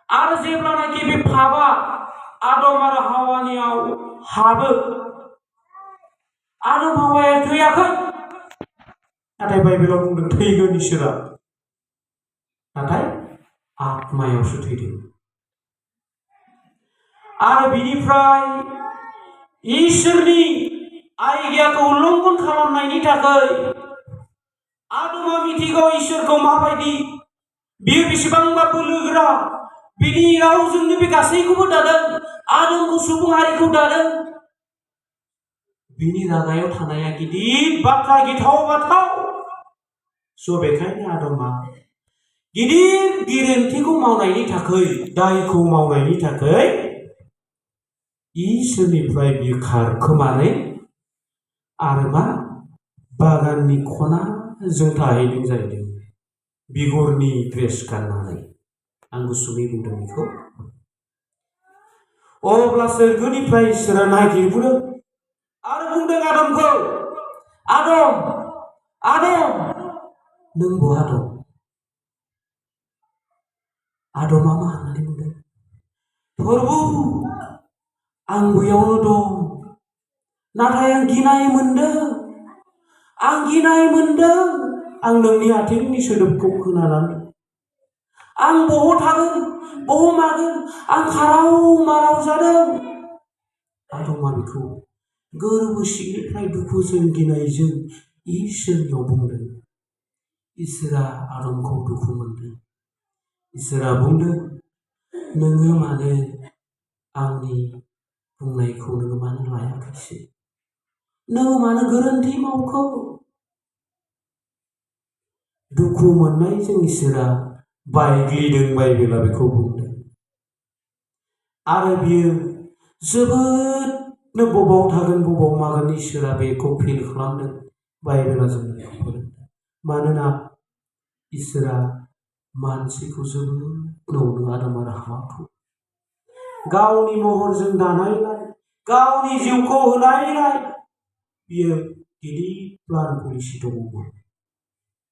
आरो जेब्लानाखि बे पापआ आदम आरो हावानियाव हाबो, आदम हावाया थैयाखै, नाथाय बाइबेलाव बुंदों थैगोन इसोरा, नाथाय आत्मायावसो थैदों। आरो बिनिफ्राय इसोरनि आज्ञाखौ उल्लंघन खालामनायनि थाखाय आदमा मिथिगौ इसोरखौ माबायदि, बियो बेसेबांबा बोलोगोरा, बिनि रावजोंनो बे गासैखौबो दादों, आदमखौ सुबुं हारिखौ दादों। बिनि रागायाव थानाया गिदिर बाथ्रा, गिथाव बाथाव। बेखायनो आदमा गिदिर गोरोन्थिखौ मावनायनि थाखाय, दायखौ मावनायनि थाखाय इसोरनिफ्राय बियो खारखोमानो आरो बागाननि खनाजों थाहैदों जाहैदों, बिगुरनि ड्रेस गाननानै। आं गुसुङै बुंदों बेखौ। अब्ला सोरगोनिफ्राय इसोरा नागिरबोदों आरो बुंदों आदमखौ, आदम, आदम, नों बहा दं? आदमा मा होननानै बुंदों? प्रभु, आं बैयावनो दं, नाथाय आं गिनाय मोनदों, आं गिनाय मोनदों, आं नोंनि आथिंनि सोदोबखौ खोनानानै। आं बहा थागोन, बहा मागोन, आं खाराव माराव जादों। आदमा बेखौ गोरबो सिंनिफ्राय दुखुजों गिनायजों इसोरनियाव बुंदों। इसोरा आदमखौ दुखु मोनदों। इसोरा बुंदों, नोङो मानो आंनि बुंनायखौ नोङो मानो लायाखैसै? नोङो मानो गोरोन्थि मावखो? दुखु मोननायजों इसोरा बायग्लिदों, बाइबेला बेखौ बुंदों। आरो बियो जोबोदनो बबाव थागोन, बबाव मागोन इसोरा बेखौ फिल खालामदों। बाइबेला जोंनो फोरोंदों। मानोना इसोरा मानसिखौ जोबोद अनो, आदम आरो हावाखौ गावनि महरजों दानायलाय, गावनि जिउखौ होनायलाय बियो गिदिर प्लान पलिसि दङमोन।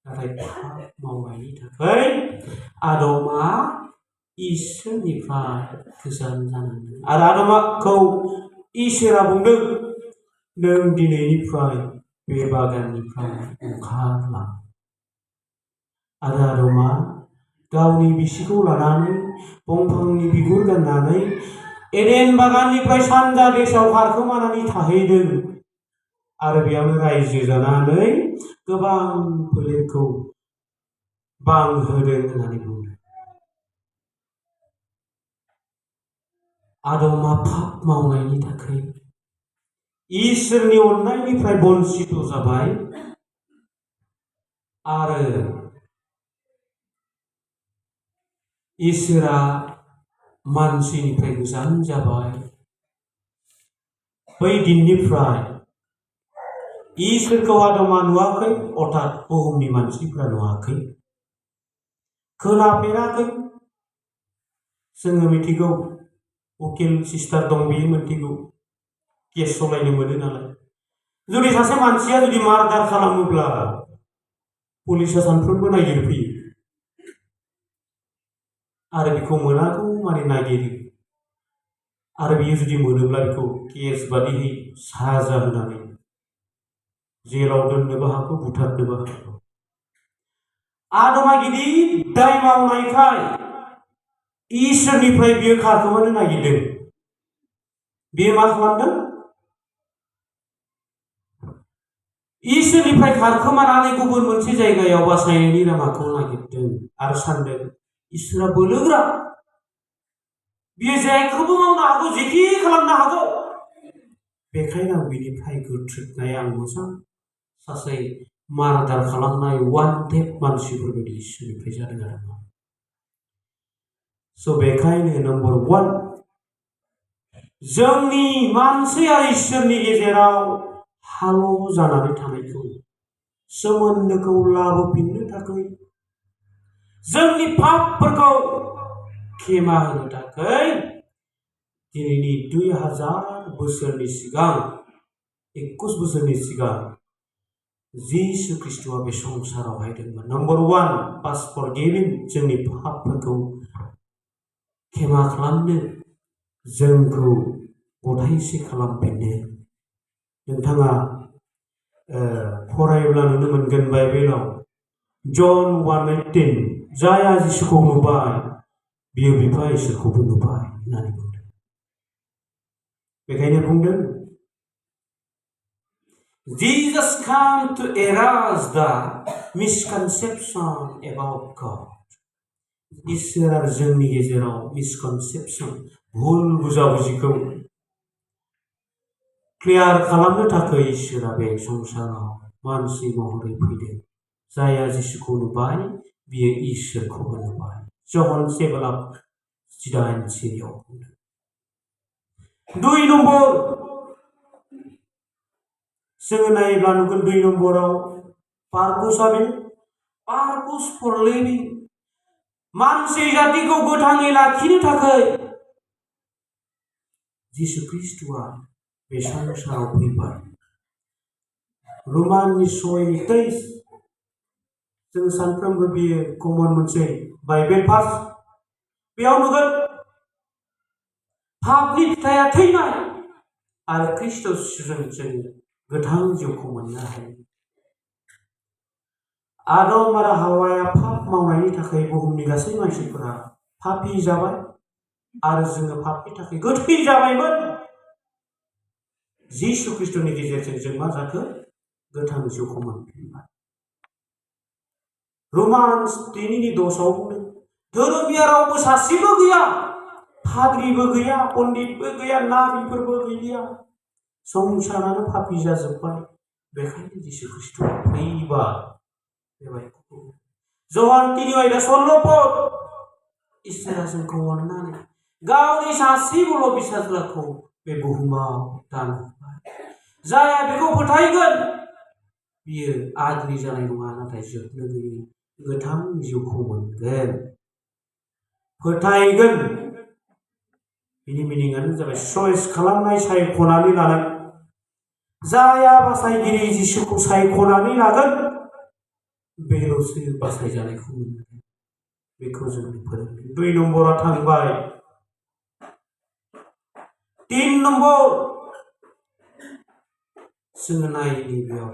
नाथाय पाप मावनायनि थाखाय आदमा इसोरनिफ्राय गोजान जानांदों। आरो आदमखौ इसोरा बुंदों, नों दिनैनिफ्राय बे बागाननिफ्राय ओंखारलां। आरो आदमा गावनि बिसिखौ लानानै दंफांनि बिगुर गाननानै एडेन बागाननिफ्राय सानजा देशआव खारखोमानानै थाहैदों। आरो बेयावनो रायजो जानानै गोबां फोलेरखौ बांहोदों होननानै बुंदों। आदमा पाप मावनायनि थाखाय इसोरनि अननायनिफ्राय बन्सित जाबाय आरो इसोरा मानसिनिफ्राय गोजान जाबाय। बै दिननिफ्राय इसोरखौ आदमा नुवाखै, अर्थात बुहुमनि मानसिफ्रा नुवाखै, खोनाफेराखै। जोङो मिथिगौ, उकिल सिस्टार दं, बियो मिथिगौ, केस सालायनो मोनो नालाय। जुदि सासे मानसिया जुदि मार्डार खालामोब्ला पुलिसा सानफ्रोमबो नागिरफैयो आरो बेखौ मोनागौ माने नागिरो। आरो बियो जुदि मोनोब्ला बेखौ केस बादिहै साजा होनानै जेलाव दोननोबो हागौ, बुथारनोबो हागौ। आदमा गिदिर दाय मावनायखाय इसोरनिफ्राय बियो खारखोमानो नागिरदों। बियो मा खालामदों? इसोरनिफ्राय खारखोमानानै गुबुन मोनसे जायगायाव बासायनायनि लामाखौ नागिरदों आरो सानदों, इसोरा बोलोगोरा, बियो जेखौबो मावनो हागौ, जेखि खालामनो हागौ, बेखायनो आं बिनिफ्राय गोथ्रोदनाय, आं मोजां सासे मार्डार खालामनाय वान्टेड मानसिफोरबायदि इसोरनिफ्राय जादों आरो। बेखायनो नम्बर 1, जोंनि मानसि आरो इसोरनि गेजेराव हाल' जानानै थानायखौ, सोमोन्दोखौ लाबोफिननो थाखाय, जोंनि पापफोरखौ क्षमा होनो थाखाय दिनैनि 2000 बोसोरनि सिगां, 21 बोसोरनि सिगां जिसु ख्रिस्ट'आ बे संसाराव हायदोंमोन। नम्बर 1 पास फरगिविं, जोंनि पापफोरखौ क्षमा खालामनो, जोंखौ गथायसे खालामफिननो। नोंथाङा फरायोब्ला नुनो मोनगोन बाइबेलाव जन 1:18 जायहा जिसुखौ नुबाय बियो बिफा इसोरखौबो नुबाय होननानै बुंदों। बेखायनो बुंदों Jesus came to erase the misconception about God. इसोर आरो जोंनि गेजेराव मिसकनसेप्शन, भुल बुजाबुजिखौ क्लियार खालामनो थाखाय इसोरा बे संसाराव मानसि महरै फैदों। जायहा जिसुखौ नुबाय बियो इसोरखौबो नुबाय। जन 7:18 बुंदों। 2 नम्बर जोङो नायोब्ला नुगोन 2 नम्बराव पार्पसआ बे पार्पस फर लिभिं, मानसि जातिखौ गोथाङै लाखिनो थाखाय जिसु ख्रिस्ट'आ बे संसाराव फैबाय। रमाननि 6:23 जों सानफ्रोमबो बियो कमन मोनसे बाइबेल पास। बेयाव नुगोन पापनि फिथाइया थैनाय आरो ख्रिस्ट' जिसुजों जों गोथां जिउखौ मोननो हायो। आदम आरो हावाया पाप मावनायनि थाखाय बुहुमनि गासै मानसिफोरा पापी जाबाय आरो जोङो पापनि थाखाय गोथै जाबायमोन। जिसु ख्रिस्ट'नि गेजेरजों जों मा जाखो? गोथां जिउखौ मोनफिनबाय। रमान्स 3:10 बुंदों धोरोमिया रावबो सासेबो गैया, पाद्रिबो गैया, पण्डितबो गैया, नाबिफोरबो गैलिया, संसारानो पापी जाजोब्बाय। बेखायनो जिसु ख्रिस्ट'आ फैबाय। जहान 3:16 इसोरा जोंखौ अननानै गावनि सासेबोल' फिसाज्लाखौ बे बुहुमाव दान होबाय। जायहा बेखौ फोथायगोन बियो आद्रि जानाय नङा, नाथाय जोबनो गैयै गोथां जिउखौ मोनगोन। फोथायगोन बिनि मिनिंआनो जाबाय चइस खालामनाय, सायख'नानै लानाय। जायहा बासायगिरि जिसुखौ सायख'नानै लागोन बेल'सो बासायजानायखौ मोनगोन। बेखौ जोंनो फोरोंदों। 2 नम्बरा थांबाय। 3 नम्बर जोङो नायनि बेयाव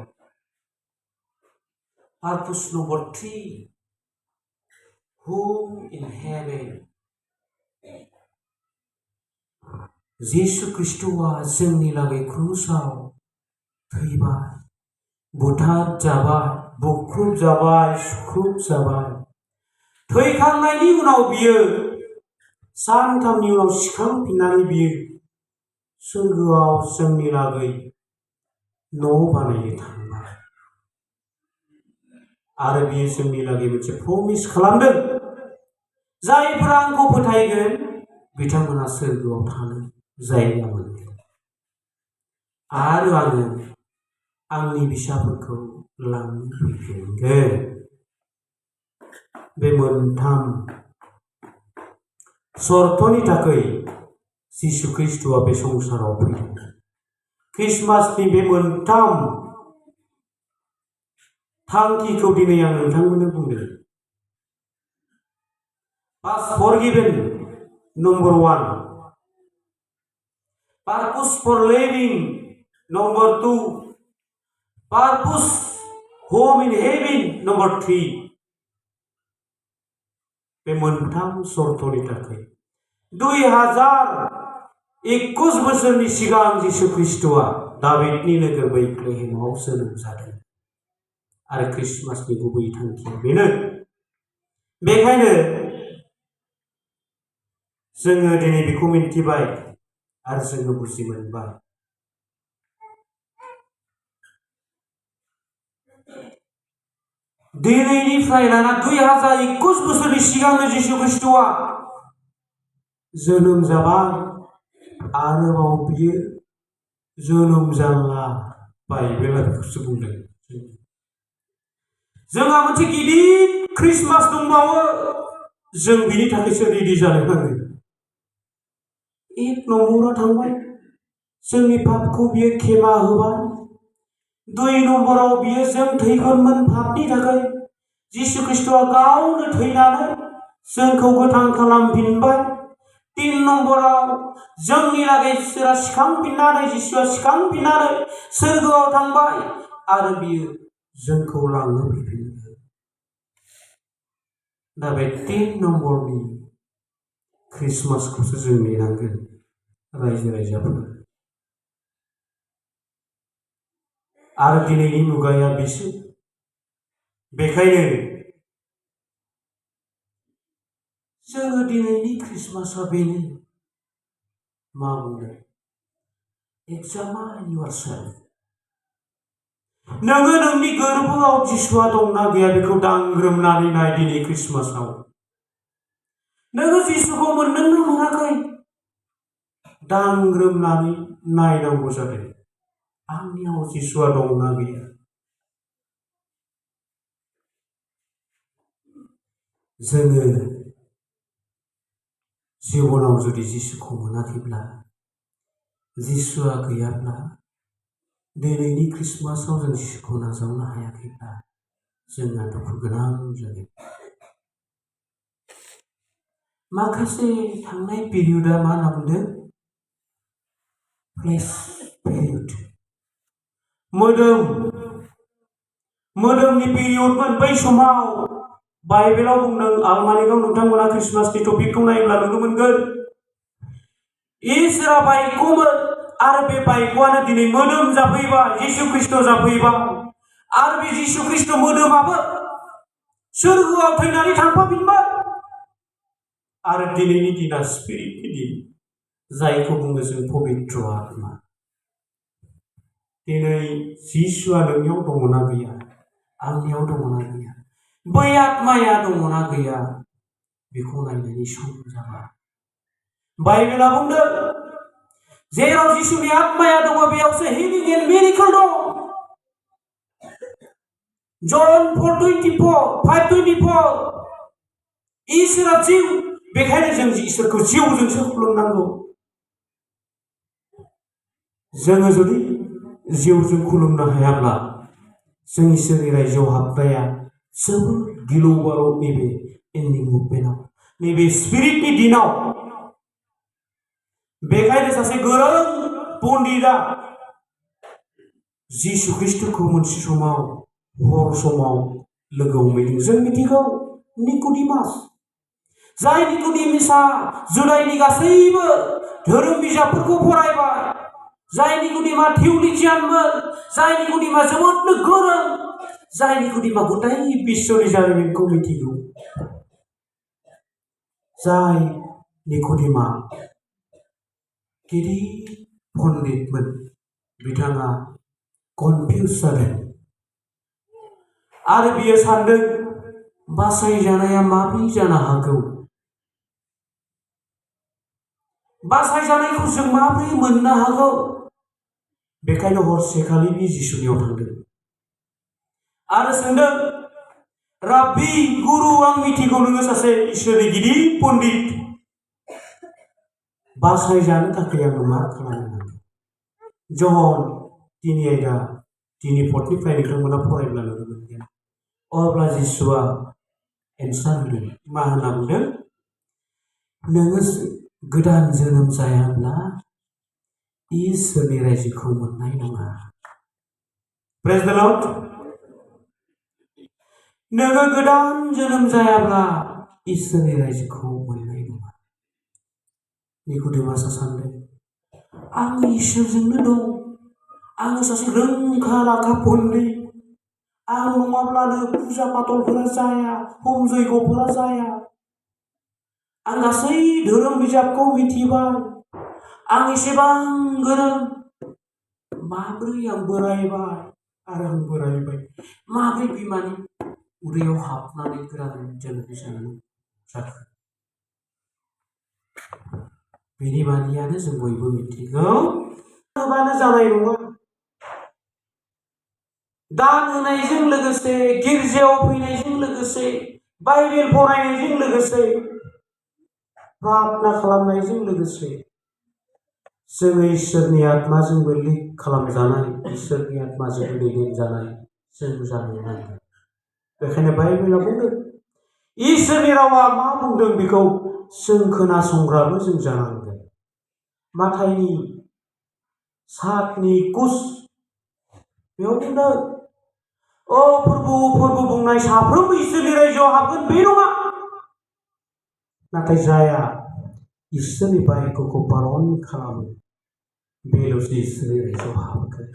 purpose number 3 Home in heaven। जिसु ख्रिस्ट'आ जोंनि लागै क्रुसाव थैबाय, बुथार जाबाय, बुख्रुब जाबाय, सुख्रुब जाबाय। थैखांनायनि उनाव बियो सानथामनि उनाव सिखांफिननानै बियो सोरगोआव जोंनि लागै न' बानायनो थांबाय आरो बियो जोंनि लागै मोनसे प्रमिस खालामदों, जायफोरा आंखौ फोथायगोन बिथांमोना सोरगोआव थानो जायगा मोनगोन आरो आङो आंनि फिसाफोरखौ लांनो फैफिनगोन। बे मोनथाम सर्तनि थाखाय जिसु ख्रिस्ट'आ बे संसाराव फैदों। ख्रिस्टमासनि बे मोनथाम थांखिखौ दिनै आं नोंथांमोननो बुंदों। Past forgiven number 1, purpose for living number 2, purpose home in haven number 3। बे मोनथाम सर्तनि थाखाय 2021 बोसोरनि सिगां जिसु ख्रिस्ट'आ दाविदनि नोगोर बेथलेहेमाव जोनोम जादों आरो ख्रिस्टमासनि गुबै थांखिया बेनो। बेखायनो जोङो दिनै बेखौ मिन्थिबाय आरो जोङो बुजि मोनबाय। दिनैनिफ्राय लाना 2021 बोसोरनि सिगांनो जिसु ख्रिस्ट'आ जोनोम जाबाय, आरोबाव बियो जोनोम जाला। बाइबेला बेखौसो बुंदों। जोंहा मोनसे गिदिर ख्रिस्टमास दंबावो, जों बिनि थाखायसो रेडि जानो नांगोन। 1 नम्बरा थांबाय, जोंनि पापखौ बियो क्षमा होबाय, 2 नम्बराव बियो जों थैगोनमोन पापनि थाखाय जिसु ख्रीष्टआ गावनो थैनानै जोंखौ गोथां खालामफिनबाय। 3 नम्बराव जोंनि लागै इसोरा सिखांफिननानै जिसुआ सिखांफिननानै सोरगोआव थांबाय आरो बियो जोंखौ लांनो फैफिनगोन। दा बे 3 नम्बरनि ख्रिस्टमासखौसो जों नेनांगोन रायजो राजाफोर। आरो दिनैनि मुगाया बेसो। बेखायनो जोङो दिनैनि ख्रिस्टमासआ बेनो। मा बुंनो? Examine yourself. नोङो नोंनि गोरबोआव जिसुआ दंना गैया बेखौ दांग्रोमनानै नाय दिनै ख्रिस्टमासआव। नोङो जिसुखौ मोनदोंना मोनाखै? दांग्रोमनानै नायनांगौ जादों। आंनियाव जिसुआ दंना गैया? जोङो जिबनाव जुदि जिसुखौ मोनाखैब्ला, जिसुआ गैयाब्ला, दिनैनि ख्रिस्टमासआव जों जिसुखौ नाजावनो हायाखैब्ला जोंहा दुखु गोनां जागोन। माखासे थांनाय पिरियडआ मा होनना बुंदों? फ्लेश पिरियड। मोदोमनि पिरियडमोन बै समाव। बाइबेलाव बुंदों, आलमारिकआव नोंथांमोना ख्रिस्टमासनि टपिकखौ नायोब्ला नुनो मोनगोन। इसोरा बाइकखौमोन आरो बे बाइकआनो दिनै मोदोम जाफैबाय, जिसु ख्रीष्ट जाफैबाय। आरो बे जिसु ख्रीष्ट मोदोमाबो सोरगोआव थैनानै थांफाफिनबाय। आरो दिनैनि दिना स्पिरिटनि दिन, जायखौ बुङो जों पबित्र आत्मा। दिनै जिसुआ नोंनियाव दङना गैया? आंनियाव दङना गैया? बै आत्माया दङना गैया? बेखौ नायनायनि सम जाबाय। बाइबेला बुंदों, जेराव जिसुनि आत्माया दङ बेयावसो हिलिं एन्ड मिरेकल दं। जन 4:24 इसोरा जिउ, बेखायनो जों इसोरखौ जिउजोंसो खुलुमनांगौ। जोङो जुदि जिउजों खुलुमनो हायाब्ला जों इसोरनि रायजोआव हाबनाया जोबोद गिलु बालु। नैबे एन्डिं मुभमेन्टआव, नैबे स्पिरिटनि दिनाव। बेखायनो सासे गोरों पण्डितआ जिसु ख्रीष्टखौ मोनसे समाव हर समाव लोगो हमहैदों। जों मिथिगौ निक'डिमास, जाय निक'डिमासआ जुदाइनि गासैबो धोरोम बिजाबफोरखौ फरायबाय, जाय निक'डिमा थिउलिजियानमोन, जाय निक'डिमा जोबोदनो गोरों, जाय निक'डिमा गथाय बिश्वनि जारिमिनखौ मिथिगौ, जाय निक'डिमा गिदिर पण्डितमोन, बिथाङा कनफिउज जादों। आरो बियो सानदों, बासायजानाया माबोरै जानो हागौ? बासायजानायखौ जों माबोरै मोननो हागौ? बेखायनो हरसेखालि बे जिसुनियाव थांदों आरो सोंदों, राब्बि, गुरु, आं मिथिगौ नोङो सासे इसोरनि गिदिर पण्डित। बासायजानो थाखाय आङो मा खालामनांगौ? जन 3:4 नोंथांमोना फरायब्ला नुनो मोनगोन। अब्ला जिसुआ एन्सार होदों। मा होनना बुंदों? नोङो गोदान जोनोम जायाब्ला इसोरनि रायजोखौ मोननाय नङा। प्रेज द लर्ड। नोङो गोदान जोनोम जायाब्ला इसोरनि रायजोखौ मोननाय नङा। निक'डिमासआ सानदों, आं इसोरजोंनो दं, आङो सासे रोंखा राखा पण्डित, आं नङाब्लानो फुजा पातलफोरा जाया, हम जयग'फोरा जाया, आं गासै धोरोम बिजाबखौ मिथिबाय, आं एसेबां गोरों, माबोरै आं बोरायबाय आरो आं बोरायबाय, माबोरै बिमानि उदैयाव हाबनानै गोदान जोनोम जाखो? बेनि बादियानो जों बयबो मिथिगौ, होबानो जानाय नङा। दान होनायजों लोगोसे, गिर्जायाव फैनायजों लोगोसे, बाइबेल फरायनायजों लोगोसे, प्रार्थना खालामनायजों लोगोसे जोङो इसोरनि आत्माजोंबो लिड खालामजानाय, इसोरनि आत्माजोंबो दैदेनजानाय जों जानो नांगोन। बेखायनो बाइबेला बुंदों, इसोरनि रावा मा बुंदों बेखौ जों खोनासंग्राबो जों जानांगोन। माथाइनि 7:21 बेयाव बुंदों, "अ फोरबु फोरबु बुंनाय साफ्रोमबो इसोरनि रायजोआव हाबगोन बे नङा, नाथाय जाया इसोरनि बायख'खौ पालन खालामो बेल'सो इसोरनि रायजोआव हाबगोन।"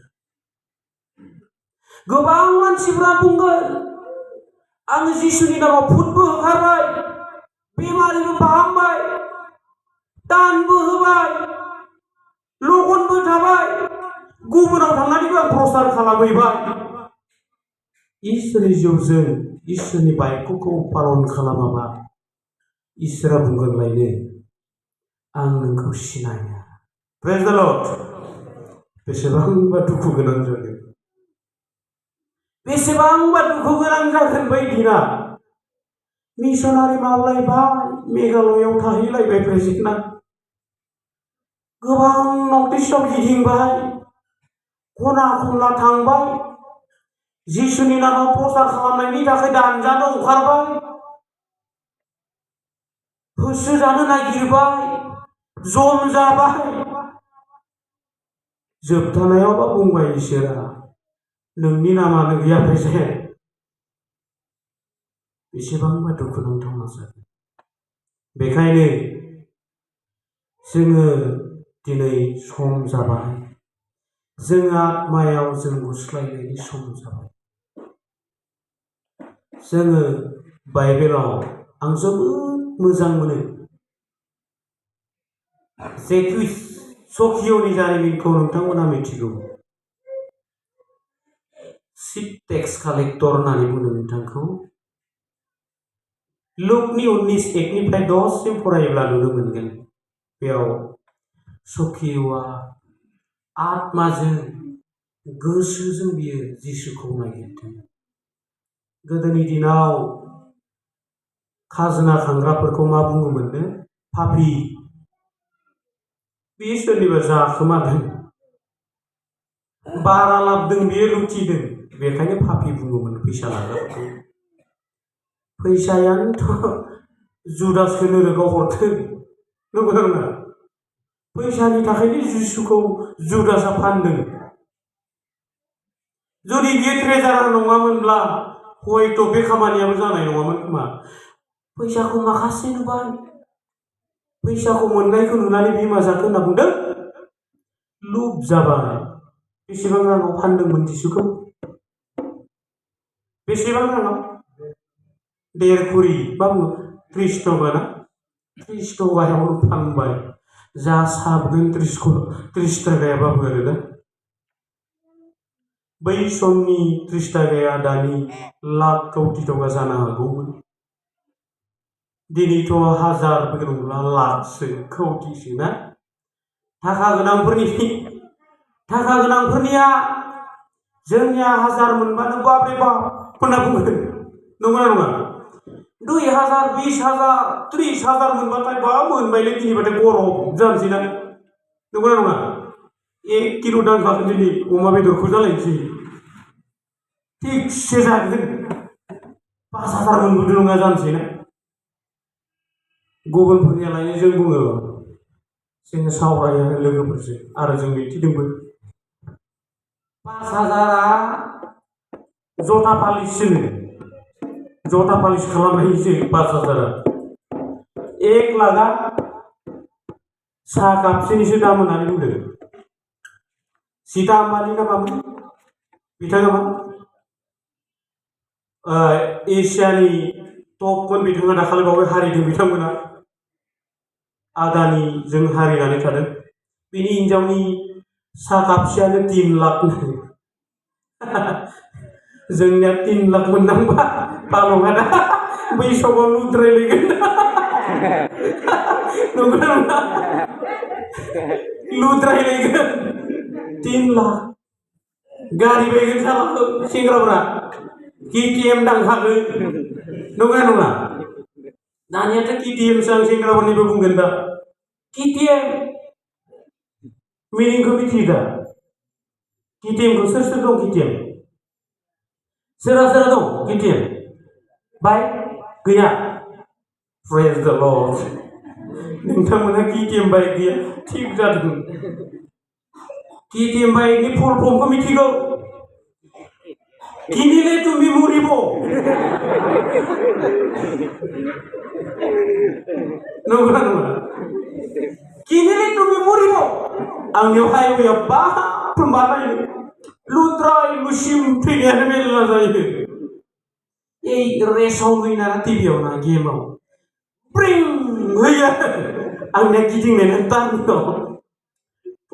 गोबां मानसिफ्रा बुंगोन, "आं जिसुनि नामाव भुतबो होखारबाय, बेमारिबो फाहामबाय, दानबो होबाय, लगनबो थाबाय, गुबुनाव थांनानैबो आं प्रसार खालामहैबाय।" इसोरनि जिउजों इसोरनि बायख'खौ पालन खालामाबा इसोरा बुंगोनलायनो, "आं नोंखौ सिनाया।" प्रेज द लर्ड। बेसेबांबा दुखु गोनां जागोन, बेसेबांबा दुखु गोनां जागोन बै दिना। मिसनारि मावलायबाय, मेघालयआव थाहैलायबाय प्रेसिडेन्टआ, गोबां नर्थ इस्टआव गिदिंबाय, खना खनला थांबाय, जिसुनि नामाव प्रसार खालामनायनि थाखाय दानजानो ओंखारबाय, होसोजानो नागिरबाय, जम जाबाय। जोबथानायावबा बुंबाय इसोरा, "नोंनि नामानो गैया प्रेसिडेन्ट।" बेसेबांबा दुखुनांथावना जागोन। बेखायनो जोङो दिनै सम जाबाय, जों आत्मायाव जों गुस्लायनायनि सम जाबाय। जोङो बाइबेलाव आं जोबोद मोजां मोनो, जेकुइस सखिय'नि जारिमिनखौ नोंथांमोना मिथिगौ। चिफ टेक्स कालेक्टर होननानै बुङो बिथांखौ। लुकनि 19:1 10 फरायोब्ला नुनो मोनगोन, बेयाव सखिय'आ आत्माजों गोसोजों बियो जिसुखौ नागिरदों। गोदोनि दिनाव खाजोना खांग्राफोरखौ मा बुङोमोननो? पापि। बे सोरनिबा जाखोमादों, बारा लाबोदों, बेयो लुथिदों, बेखायनो पापि बुङोमोन फैसा लाग्राफोरखौ। फैसायानोथ' जुदासखौ नोरोगाव हरदों, नंगौना नङा? फैसानि थाखायनो जिसुखौ जुदासआ फानदों। जुदि बियो ट्रेजारार नङामोनब्ला हयथ' बे खामानियाबो जानाय नङामोन खोमा। फैसाखौ माखासे नुबाय, फैसाखौ मोननायखौ नुनानै बियो मा जाखो होनना बुंदों? लुब जाबाय। बेसेबां राङाव फानदोंमोन जिसुखौ? बेसेबां राङाव? 1.5 कुरि, मा बुङो? 30 टका ना? 30 टकायावनो फानबाय। जा साबगोन 30 टकायाबाबो आरोना। बै समनि 30 टकाया दानि लाख कौटि टका जानो हागौमोन। दिनैथ' हाजारबो नंला, लाखसो, कौटिसो ना? थाखा गोनांफोरनिया जोंनिया 1000 मोनबानो बाब्रे बाब होनना बुंगोन, नंगौना नङा? 2000, 20,000, 30,000 मोनबाथाय बा मोनबायलै दिनैबाथाय गरम जानोसै ना, नंगौना नङा? 1 किल' दांखाखौ दिनै अमा बेदरखौ जालायनोसै, थिगसे जागोन, 5,000 मोनबोदों नङा जानोसै ना? गुबुनफोरनियालायनो जों बुङो, जोङो सावरायो लोगोफोरजों आरो जों मिथिदोंबो, 5,000आ जथा पालिसजों, जथा पालिस खालामनायसो 5,000आ। 1 लाखआ साहा कापसेनिसो दाम होननानै बुंदों। सीता आम्बानी ना मामोन बिथाङा? मा एसियानि टपमोन बिथाङा, दाखालि बावै हारिदों बिथांमोना, आदानिजों हारिनानै थादों। बिनि हिन्जावनि साहा कापसेयानो 3 लाख। जोंनिया 3 लाख मोननांबा पालङा ना बै समाव लुद्रायलायगोन, नंगौना नङा? लुद्रायलायगोन, 3 लाख। गारि बायगोन सालाखौ सेंग्राफ्रा, KTM दांखागोन, नंगौना नङा? दानियाथ' KTM सो आं सेंग्राफोरनिबो बुंगोन दा, KTM मिनिंखौ मिथियो दा KTM-खौ सोर सोर दं KTM? सोरहा सोरहा दं KTM? बाइक गैया? Praise the Lord. नोंथांमोनहा KTM बाइक गैया थिग जादों। KTM बाइकनि फुल फर्मखौ मिथिगौ? किनिले तुमि मुरिबो। नंगौना नङा? किनिले तुमि मुरिबो। आंनियाव हाइवेआव बाफ्रोम बानायो लुद्राय लुसिम फैनायानो मेरला जायो। এই रेसाव नुयोना टिभियाव ना गेमाव ब्रिं होयो आंनिया गिदिंनायानो टार्निंआव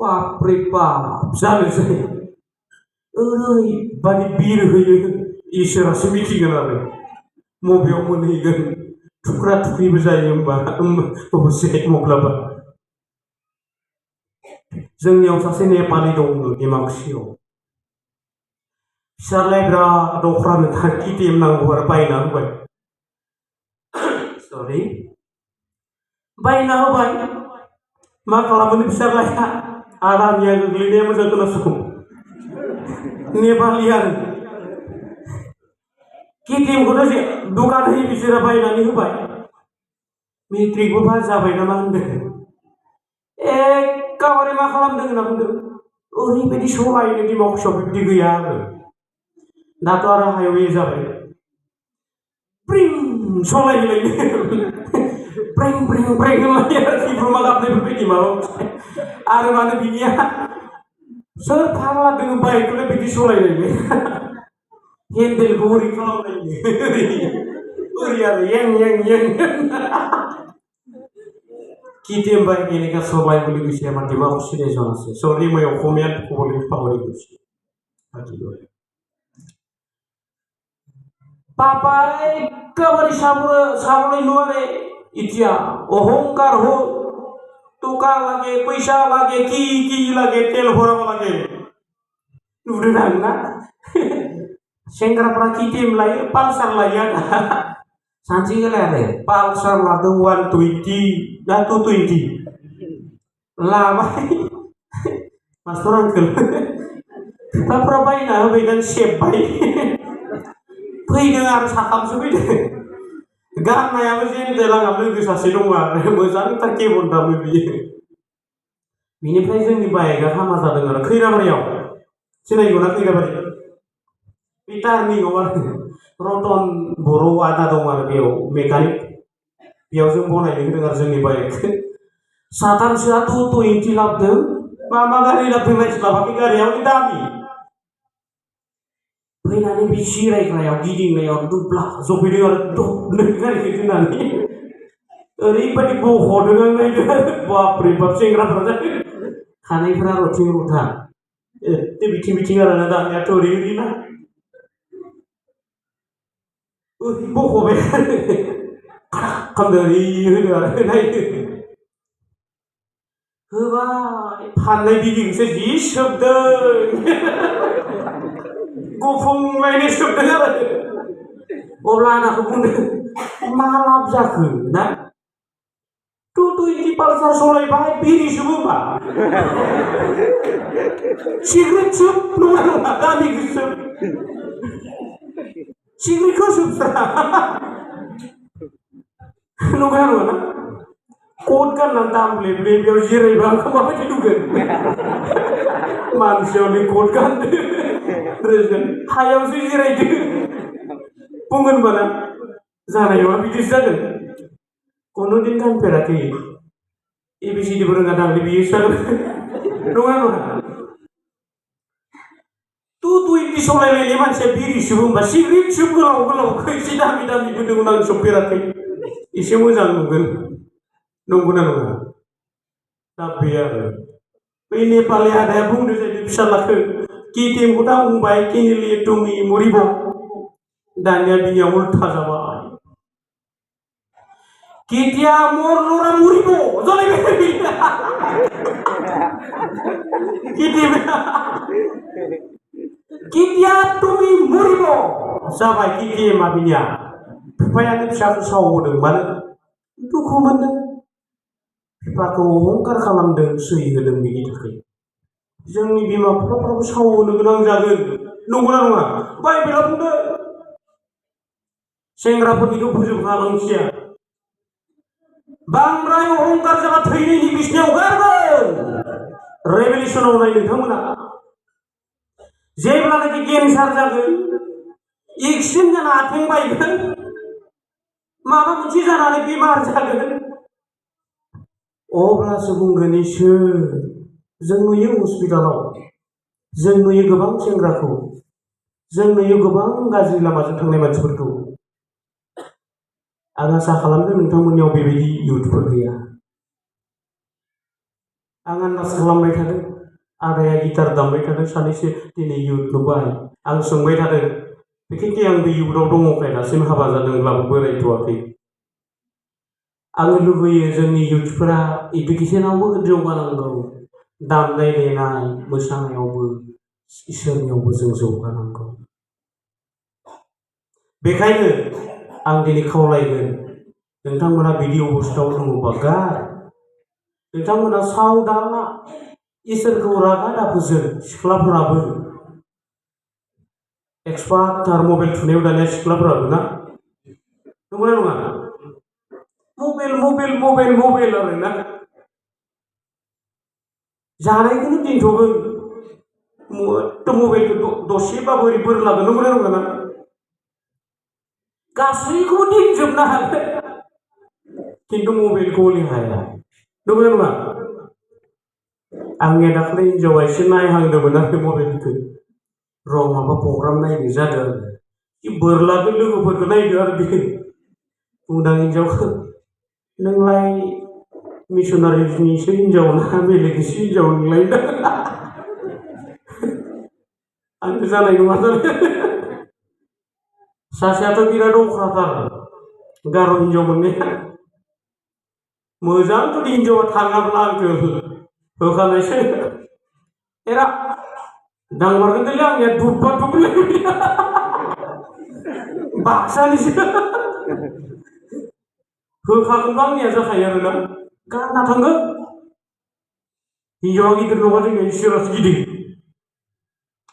बापरे बाप जानोसै ओरैबादि बिर होयो इसोरासो मिथिगोन आरो मबेयाव मोनहैगोन थुख्रा थुख्रिबो जायो होमबा अबसे मब्लाबा जोंनियाव सासे नेपालि दङ डिमाकुसियाव फिसालाया बिराद अख्रानो KTM नांगौ आरो बायना होबाय सरि बायना होबाय मा खालामनो फिसालाया आदानिया गोग्लैनाया मोजां खोनासं नेपालि आरो KTM-खौथ' जे दखान होयो बिसोरा बायनानै होबाय मेट्रिकबो पास जाबाय नामा होनदों एखेबारे मा खालामदों होनना बुंदों ओरैबायदि सलायनो डिमाकुसियाव बिब्दि गैया आरो दाथ' आरो हाइवे जाबाय ब्रिं सलायलायनो ब्रें ब्रें ब्रें होनलायो आरो सिब्रुमा गाबनाय बेबायदि माबा आरो मानो बिनिया सोर फाग्ला दोङो बाइकखौलाय बिदि सलायलायनो हेन्देलखौ ओरै खालामलायनो ओरै आरो यें यें यें KTM बाइक এনেকা চলাই বুলি কৈছে আমাৰ ডিমাকুছিৰ এজন আছে চৰি মই অসমীয়াত ক'বলৈ পাহৰি গৈছোঁ পাপাই একেবাৰে চাবলৈ নোৱাৰে এতিয়া অহংকাৰ হ'ল টকা লাগে পইচা লাগে কি লাগে তেল ভৰাব লাগে नुदों आंना सेंग्राफ्रा KTM लायो पालसार लायो सानसेखालि आरो पालसार लादों 120 ना 220 लाबाय मास्टर आंखोल बिफाफ्रा बायना होबायदां सेबबाय फैदों आरो साथामसो फैदों गाननायाबो जेने देलाङा लोगो सासे दङ आरो मोजांथार केबन दामो बियो बिनिफ्राय जोंनि बाइकआ हामा जादों आरो खैराबारियाव सिनायगौना खैराबारि बे टार्निंआव आरो रतन बर' आदा दं आरो बेयाव मेकानिक बेयाव जों बनायनो होदों आरो जोंनि बाइकखौ साथामसोआ 220 लाबोदों मा गारि लाबोदों नायस्लाबाखै गारिया हले दामि फैनानै बे जिरायग्रायाव गिदिंनायाव दुब्ला जफैदों आरो दबनो गारिखौ दोननानै ओरैबायदि बख'दों आं नायदों बापरे बाप सेंग्राफ्रा जादों खानायफ्रा रथिं रथा एत्ते बिथिं आरोना दानियाथ' ओरै ना बख'बाय खालामदों ओरै होदों आरो नायदों होबाय फाननाय बिदिखौसो जि सोबदों गुफुंलायनो सोबदों आरो अब्ला आंखौ बुंदों मा लाब जाखो ना 220 पालसार सलायबाय बिरि सोबोबा सिगारेट सोब नङा दामिखौ सोब सिगारेटखौ सोबस्रा नङा ना कोट गाननानै दामले बेयाव जिरायबा आंखौ माबायदि नुगोन मानसियावनो कोट गानदों हायावसो जिरायदों बुंगोन बाना जानाय नङा बिदिसो जागोन कुनुदिन गानफेराखै ABCDबो रोङा दांलै बियो नङा 220 सलायलायनाय मानसिया बिरि सोबो होमबा सिगारेट सोब गोलाव एसे दामि होदोंमोन आं सोबफेराखै एसे मोजां नुगोन नंगौना नङा दा बे आरो बै नेपालि आदाया बुंदों जाहैदों फिसालाखौ KTM-खौथ' आं बुंबाय किनिले तुमि मुरिबो दानिया बिनिया उल्था जाबाय किटिया मोर लरा मुरिबो जालायबाय किटिया तुमि मुरिबो जाबाय KTM-आ बिनिया बिफायानो फिसाखौ सावहोदों मानो दुखु मोनदों बिफाखौ अहंकार खालामदों सै होदों बिनि थाखाय जोंनि बिमा बिफाफ्राबो सावनो गोनां जागोन नंगौना नङा बाइबेला बुंदों सेंग्राफोरनिखौ फोजोबखालांसिया बांद्राय अहंकार जाबा थैनायनि बिसिनायाव गारगोन रेभेलेसनाव नाय नोंथांमोना जेब्लानाखि केन्सार जागोन एक्सिडेन्ट जाना आथिं बायगोन माबा मोनसे जानानै बेमार जागोन अब्लासो बुंगोन इसोर जों नुयो हस्पिटालाव जों नुयो गोबां सेंग्राखौ जों नुयो गोबां गाज्रि लामाजों थांनाय मानसिफोरखौ आं आसा खालामदों नोंथांमोननियाव बेबायदि इयुथफोर गैया आं आन्दाज खालामबाय थादों आदाया गिटार दामबाय थादों सानैसो दिनै इयुथ नुबाय आं सोंबाय थादों बिखेखै आंबो इयुथआव दङखाय दासिम हाबा जादोंब्लाबो बोरायथ'वाखै आङो लुबैयो जोंनि इयुथफोरा इडुकेसनावबो जौगानांगौ दामनाय देनाय मोसानायावबो इसोरनियावबो जों जौगानांगौ बेखायनो आं दिनै खावलायगोन नोंथांमोना बिदि अबस्थायाव दङबा गार नोंथांमोना सावदाला इसोरखौ रागा दाफोजों सिख्लाफोराबो एक्सपार्टथार मबाइल थुनायाव दानिया सिख्लाफोराबो ना नंगौना नङा मबाइल मबाइल मबाइल मबाइल आरोना जानायखौनो दोनथ'गोन मबाइलखौ दसेबाबो ओरै बोर लागोन नंगौना नङा गासैखौबो दोनजोबनो हागोन खिन्थु मबाइलखौ हले हाया नंगौना नङा आंनिया दाखालि हिनजावा एसे नायहांदोंमोन आरो मबाइलखौ र' माबा प्रग्राम नायनो जादों आरो बोर लादों लोगोफोरखौ नायदो आरो बे बुंदां हिनजावखौ नोंलाय मिसनारिनिसो हिनजाव ना बेलेगनिसो हिनजाव नोंलाय आंथ' जानाय नङा सासेयाथ' बिराद अख्राथार गार' हिनजाव मोननाया मोजांथ' हिनजावा थाङाब्ला आंखौ होखानायसो एरा दांमारगोनलै आंनिया दुब्बा दुब्लि बाक्सानिसो होखागोनबा आंनिया जाखायो आरोना गारना थांगोन हिनजावा गिदिर नङा जोंनिया इसोरासो गिदिर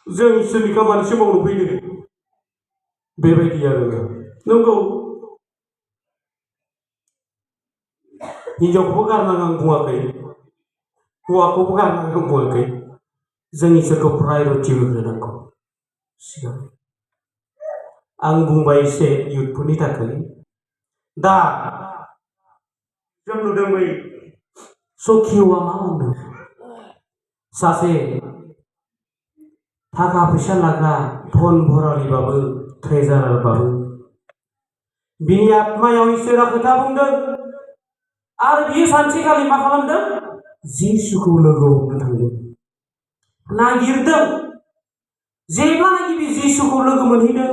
जों इसोरनि खामानिसो मावनो फैदों बेबायदि आरो नंगौ हिनजावखौबो गारनाङा आं बुङाखै हौवाखौबो गारनाङा आं बुङाखै जों इसोरखौ प्रायरिटि होग्रोनांगौ सिगां आं बुंबाय एसे इयुथफोरनि थाखाय दा जों नुदों बै सखिय'आ मा बुंदों सासे थाखा फैसा लाग्रा धन भरालिबाबो ट्रेजारारबाबो बिनि आत्मायाव इसोरा खोथा बुंदों आरो बियो सानसेखालि मा खालामदों जिसुखौ लोगो हमनो थांदों नागिरदों जेब्लानाखि बे जिसुखौ लोगो मोनहैदों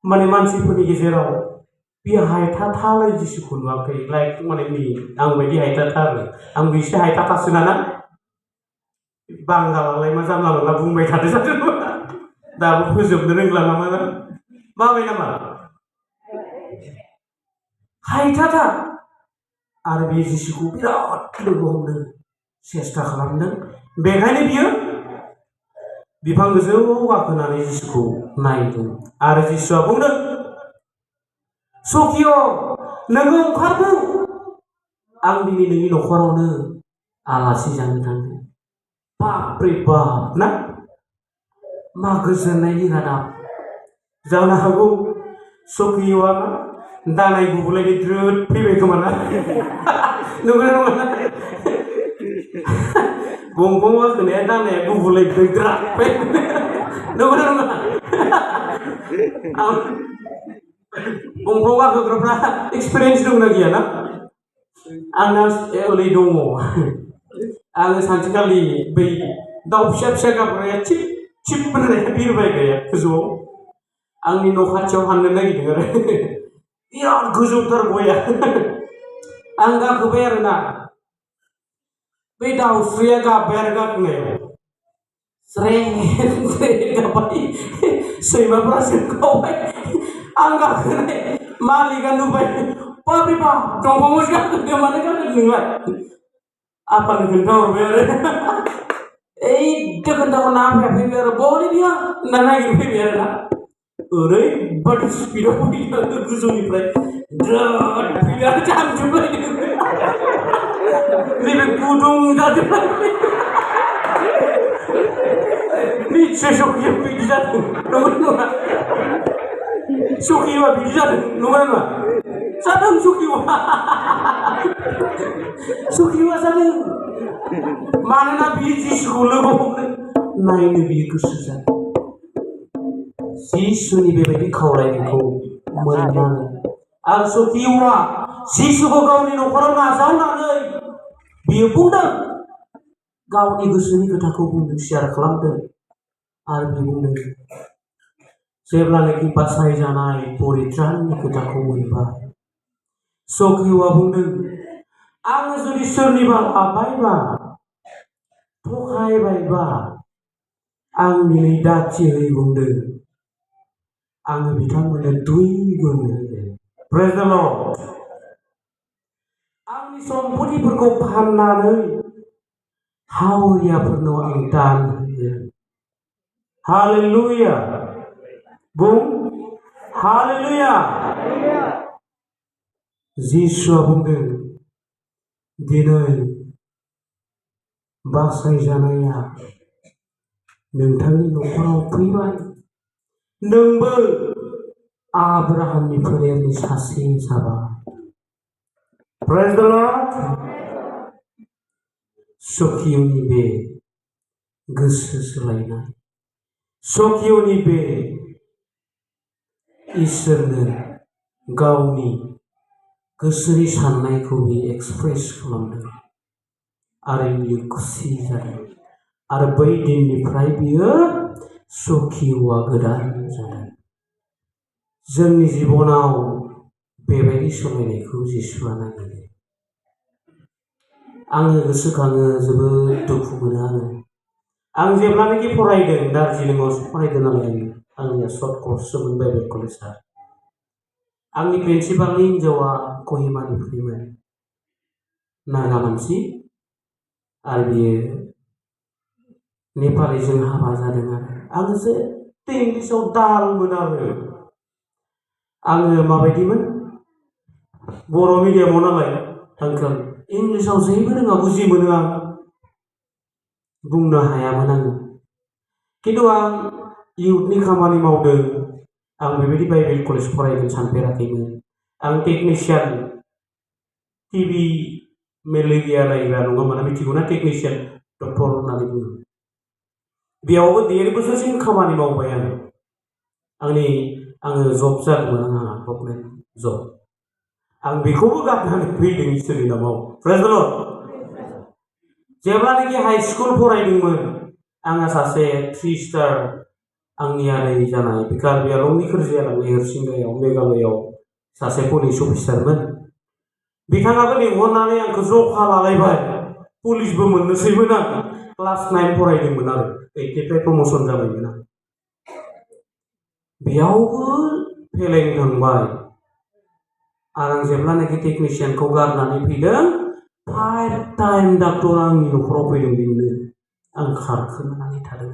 माने मानसिफोरनि गेजेराव बे हायथाथालाय जिसुखौ नुवाखै लाइक माने आं बायदि हायथाथा आरो आंबो एसे हायथाथासो नाना बांगालालाय मा जानला मोनला बुंबाय थादो जादों दाबो फोजोबनो रोंला नामा माबाय नामा हायथाथा आरो बे जिसुखौ बिराद लोगो हमदों सेस्था खालामदों बेखायनो बियो बिफां गोजौआव गाखोनानै जिसुखौ नायदों आरो जिसुआ बुंदों सखिय' नोङो ओंखारदों आं दिनै नोंनि न'खरावनो आलासि जानो थांदों बापरे बाप ना मा गोजोननायनि रादाब जानो हागौ सखिय'आ दानाय गुबुलायनाय द्रोद फैबाय खोमा ना नंगौना नङा गंगं गाखोनाया दानाया गुबुलायबाय द्राद नंगौना नङा गंगं गाखोग्राफ्रा एक्सपिरियेन्स दंना गैया ना आंना ओरै दङ आङो सानसेखालि बै दाउ फिसा फिसा गाबग्राया थिप थिप होननाया बिरबायग्राया गोजौआव आंनि न' खाथियाव हाननो नागिरदों आरो बिराद गोजौथार गया आं गाखोबाय आरोना बै दाउस्रिया गाबबाय आरो गाखोनायाव स्रे गाबबाय सैमाफोरा सोंखावबाय आं गाखोनाय मालिकआ नुबाय बाब्रे बाब दंफाङावसो गाखोदों मानो गाखोदों नोंलाय आफानो खोन्थाहरबाय आरो एइदो खोन्थाखौ ना फैबाय आरो बहलै बियो होनना नागिरफैबाय आरो ना ओरैबादि स्पिडआव फैयो गोजौनिफ्राय द्रोद फैयो आरो जामजोबलायदों नैबे गुदुं जाजोबलायबाय निस्सय सखिया बिदि जादों नंगौ नङा सखिया बिदि जादों नंगौ नङा जादों सखिया जादों मानोना बियो जिसुखौ लोगो हमनो नायनो बियो गोसो जादों जिसुनि बेबायदि खावलायनायखौ मोननानै आरो सखिया जिसुखौ गावनि न'खराव नाजावनानै बियो बुंदों गावनि गोसोनि खोथाखौ बुंदों शेयार खालामदों आरो बियो बुंदों जेब्लानाखि बासायजानाय परित्राननि खोथाखौ मोनबाय सखिया बुंदों आङो जुदि सोरनिबा लाबायबा थगायबायबा आं दिनै दाथियै बुंदों आङो बिथांमोननो 2 गुन होगोन प्रेज द लर्ड आंनि सम्पथिफोरखौ फाननानै हावरियाफोरनो आं दान होगोन हालेलुया बुं हालेलुया जिसुआ बुंदों दिनै बासायजानाया नोंथांनि न'खराव फैबाय नोंबो आब्राहामनि फोलेरनि सासे जाबाय प्रेज द लर्ड सखियनि बे गोसो सोलायनाय सखियनि बे इसोरनो गावनि गोसोनि साननायखौ बियो एक्सप्रेस खालामदों आरो बियो खुसि जादों आरो बै दिननिफ्राय बियो सखिया गोदान जादों जोंनि जिबनाव बेबायदि सोलायनायखौ जिसुआ नागिरो आङो गोसोखाङो जोबोद दुखु मोनो आं जेब्लानाखि फरायदों दार्जिलिंआवसो फरायदों नालाय आंनिया सर्ट कर्ससोमोन बाइबेल कलेजआ आंनि प्रिन्सिपालनि हिन्जावा कहिमानिफ्रायमोन नागा मानसि आरो बियो नेपालिजों हाबा जादों आरो आङो जेबो इंलिसाव दालमोन आङो माबायदिमोन बर' मिडियामाव नालाय आंखौ इंलिसाव जेबो रोङा बुजि मोनो आं बुंनो हायामोन आङो खिन्थु आं इउथनि खामानि मावदों आं बेबायदि बाइबेल कलेज फरायगोन सानफेराखैमोन आं टेकनिशियान टिभि मेलेरिया नायग्रा नङा माने मिथिगौना टेकनिशियान डक्टर होननानै बुङो बेयावबो 1.5 बोसोरसिम खामानि मावबाय आङो जब जादोंमोन आंहा गभर्नमेन्ट जब आं बेखौबो गारनानै फैदों इसोरनि नामाव प्रेज द लर्ड जेब्लानाखि हाई स्कुल फरायदोंमोन आंहा सासे 3 स्टार आंनि आदै जानाय कार्बि आंलंनि खोरजियालांनि हरसिंगायाव मेघालयआव सासे पुलिस अफिसारमोन बिथाङाबो लिंहरनानै आंखौ जखा लालायबाय पुलिसबो मोननोसैमोन आं क्लास 9 फरायदोंमोन आरो 8निफ्राय प्रमोशन जाबायमोन आं बेयावबो फेलें थांबाय आरो आं जेब्लानाखि टेकनिशियानखौ गारनानै फैदों 5 टाइम डाक्टर आंनि न'खराव फैदों बेनो आं खारखोमानानै थादों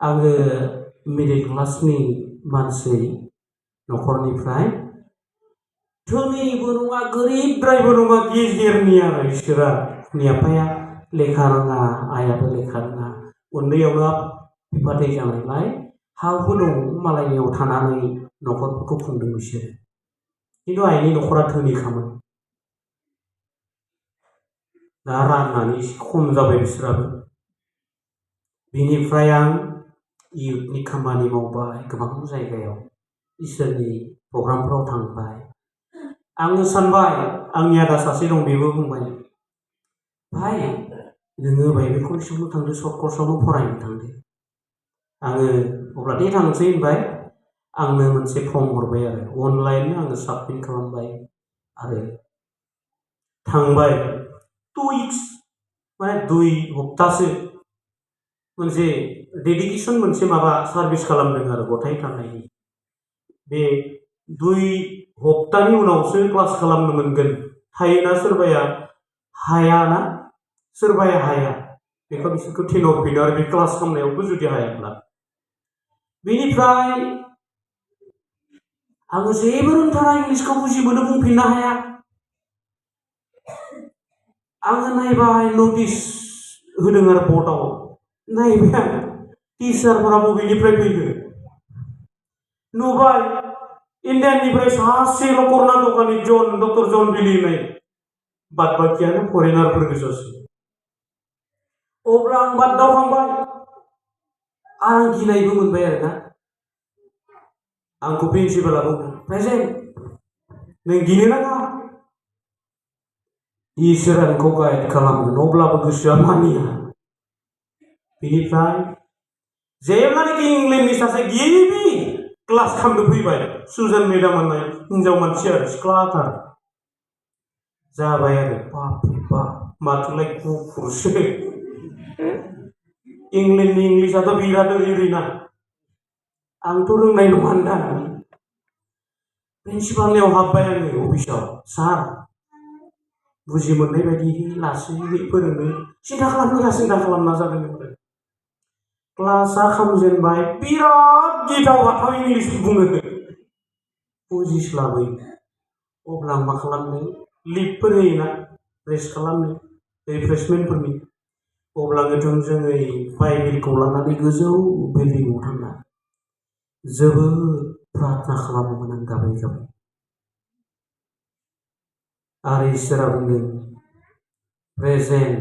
आङो मिडिल क्लासनि मानसि न'खरनिफ्राय धोनिबो नङा गोरिबद्रायबो नङा गेजेरनि आरो इसोरा आंनि आफाया लेखा रोङा आइयाबो लेखा रोङा उन्दैयावनो बिफा थै जानायलाय हा हु दं मालायनियाव थानानै न'खरफोरखौ खुंदों बिसोरो खिन्थु आइनि न'खरा धोनिखामोन दा राननानै एसे खम जाबाय बिसोराबो बिनिफ्राय आं इउथनि खामानि मावबाय गोबां जायगायाव इसोरनि प्रग्रामफोराव थांबाय आङो सानबाय आंनि आदा सासे दं बेबो बुंबाय भाइ नोङो बाइबेल कलेजावनो थांदो सर्ट कर्सआवनो फरायनो थांदो आङो अब्ला दे थांसै होनबाय आंनो मोनसे फर्म हरबाय आरो अनलाइन आङो साबमिट खालामबाय आरो थांबाय 2 weeks माने 2 हप्तासो मोनसे डेडिकेसन मोनसे माबा सार्भिस खालामदों आरो गथाय थानायनि बे 2 हप्तानि उनावसो क्लास खालामनो मोनगोन हायोना सोरबाया हायाना सोरबाया हाया बेखौ बिसोरखौ थिनहरफिनो आरो बे क्लास खालामनायावबो जुदि हायाब्ला। बेनिफ्राय आङो जेबो रोंथारा, इंलिसखौ बुजि मोनो, बुंफिननो हाया। आङो नायबाय, नटिस होदों आरो बर्डआव नायबाय आं टिचारफोरा बबेनिफ्राय फैदों। नुबाय इण्डियानिफ्राय सासेल' कर्नाटकानि डक्टर जन बिली होननाय, बाद बाखियानो फरेनारफोर गोजासो। अब्ला आं बादावखांबाय आरो आं गिनायबो मोनबाय आरोना। आंखौ प्रिन्सिपाला बुंदों, प्रेजेन्ट नों गिनो नाङा, इसोरा नोंखौ गाइड खालामगोन। अब्लाबो गोसोआ मानिया। बेनिफ्राय जेब्लानाखि इंलेन्डनि सासे गिबि क्लास खालामनो फैबाय, सुजान मेडाम होननाय हिनजाव मानसि आरो सिख्लाथार जाबाय आरो बाप रे बाप माथोलाय गुफुरसो। इंलेन्डनि इंलिसाथ' बिराद ओरैना, आंथ' रोंनाय नङा होनदां। प्रिन्सिपालनियाव हाबबाय आङो अफिसाव, सार बुजि मोननाय बायदि लासैयै फोरोंनो, सिन्था खालामना जादों। क्लासा खामजेनबाय, बिराद गिथाव बाथाव इंलिस बुङो, बुजिस्लाबै। अब्ला आं मा खालामनो, लिभफोर होयोना रेस्ट खालामनो, रिफ्रेशमेन्टफोरनि। अब्ला आङो थोंजोङै बाइबेलखौ लानानै गोजौ बिल्डिंआव थांना जोबोद प्रार्थना खालामोमोन आं गाबै गाबै। आरो इसोरा बुंदों, प्रेजेन्ट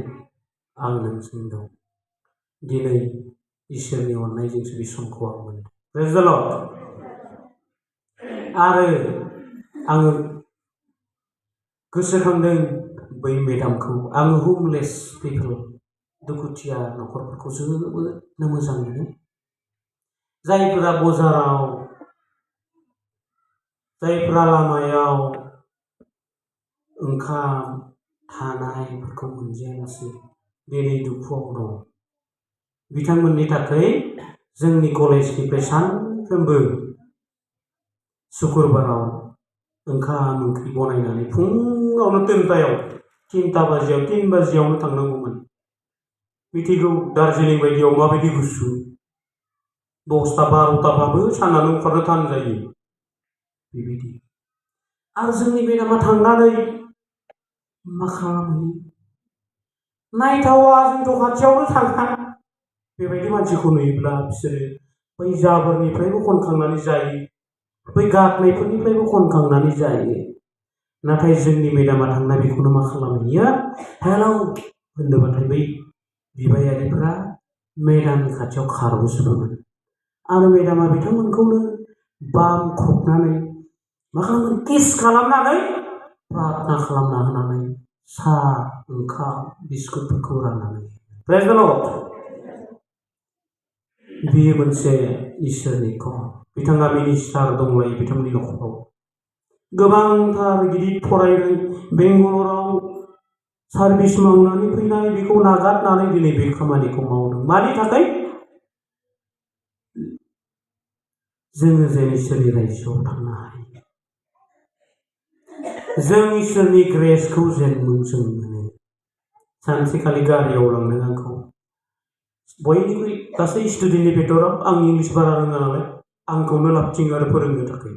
आं नोंजों दं। दिनै इसोरनि अननायजोंसो बे समखौ आं मोनदों। प्रेज द लर्ड। आरो आङो गोसोखांदों बै मेडामखौ। आङो ह'मलेस पिपल, दुखुथिया न'खरफोरखौ जोबोदनो मोजां मोनो। जायफोरा बजाराव, जायफोरा लामायाव ओंखाम थानायफोरखौ मोनजायालासे दिनै दुखुआव दं, बिथांमोननि थाखाय जोंनि कलेजनिफ्राय सानफ्रोमबो शुक्रबाराव ओंखाम ओंख्रि बनायनानै फुङावनो 3 बाजियावनो थांनांगौमोन। मिथिगौ दार्जिलिं बायदियाव माबायदि गुसु, 10-12बाबो सानानो ओंखारनो थान जायो बेबायदि। आरो जोंनि मेडामा थांनानै मा खालामो, नायथावा, जोंथ' खाथियावनो थाङा। बेबायदि मानसिखौ नुयोब्ला बिसोरो बै जाबोरनिफ्रायबो खनखांनानै जायो, बै गारनायफोरनिफ्रायबो खनखांनानै जायो। नाथाय जोंनि मेडामा थांना बेखौनो मा खालामहैयो, हेलौ होनदोंबाथाय बै बिबायारिफोरा मेडामनि खाथियाव खारबोजोबोमोन। आरो मेडामा बिथांमोनखौनो बामख्रबनानै मा खालामो, किस खालामनानै प्रार्थना खालामना होनानै साहा, ओंखाम, बिस्कुटफोरखौ राननानै। प्रेज द लर्ड। बेयो मोनसे इसोरनि कल। बिथाङा मिनिस्टार दंलायो बिथांनि न'खराव। गोबांथार गिदिर फरायनाय, बेंगालराव सार्भिस मावनानै फैनाय, बेखौ नागारनानै दिनै बे खामानिखौ मावदों। मानि थाखाय? जोङो जेन इसोरनि रायजोआव थांनो हायो, जों इसोरनि ग्रेसखौ जेन जों मोनो। सानसेखालि गारियाव लांदों आंखौ, बयनिख्रुइ गासै स्टुडेन्टनि भितराव आं इंलिस बारा रोङा नालाय आंखौनो लाबथिङो आरो फोरोंनो थाखाय।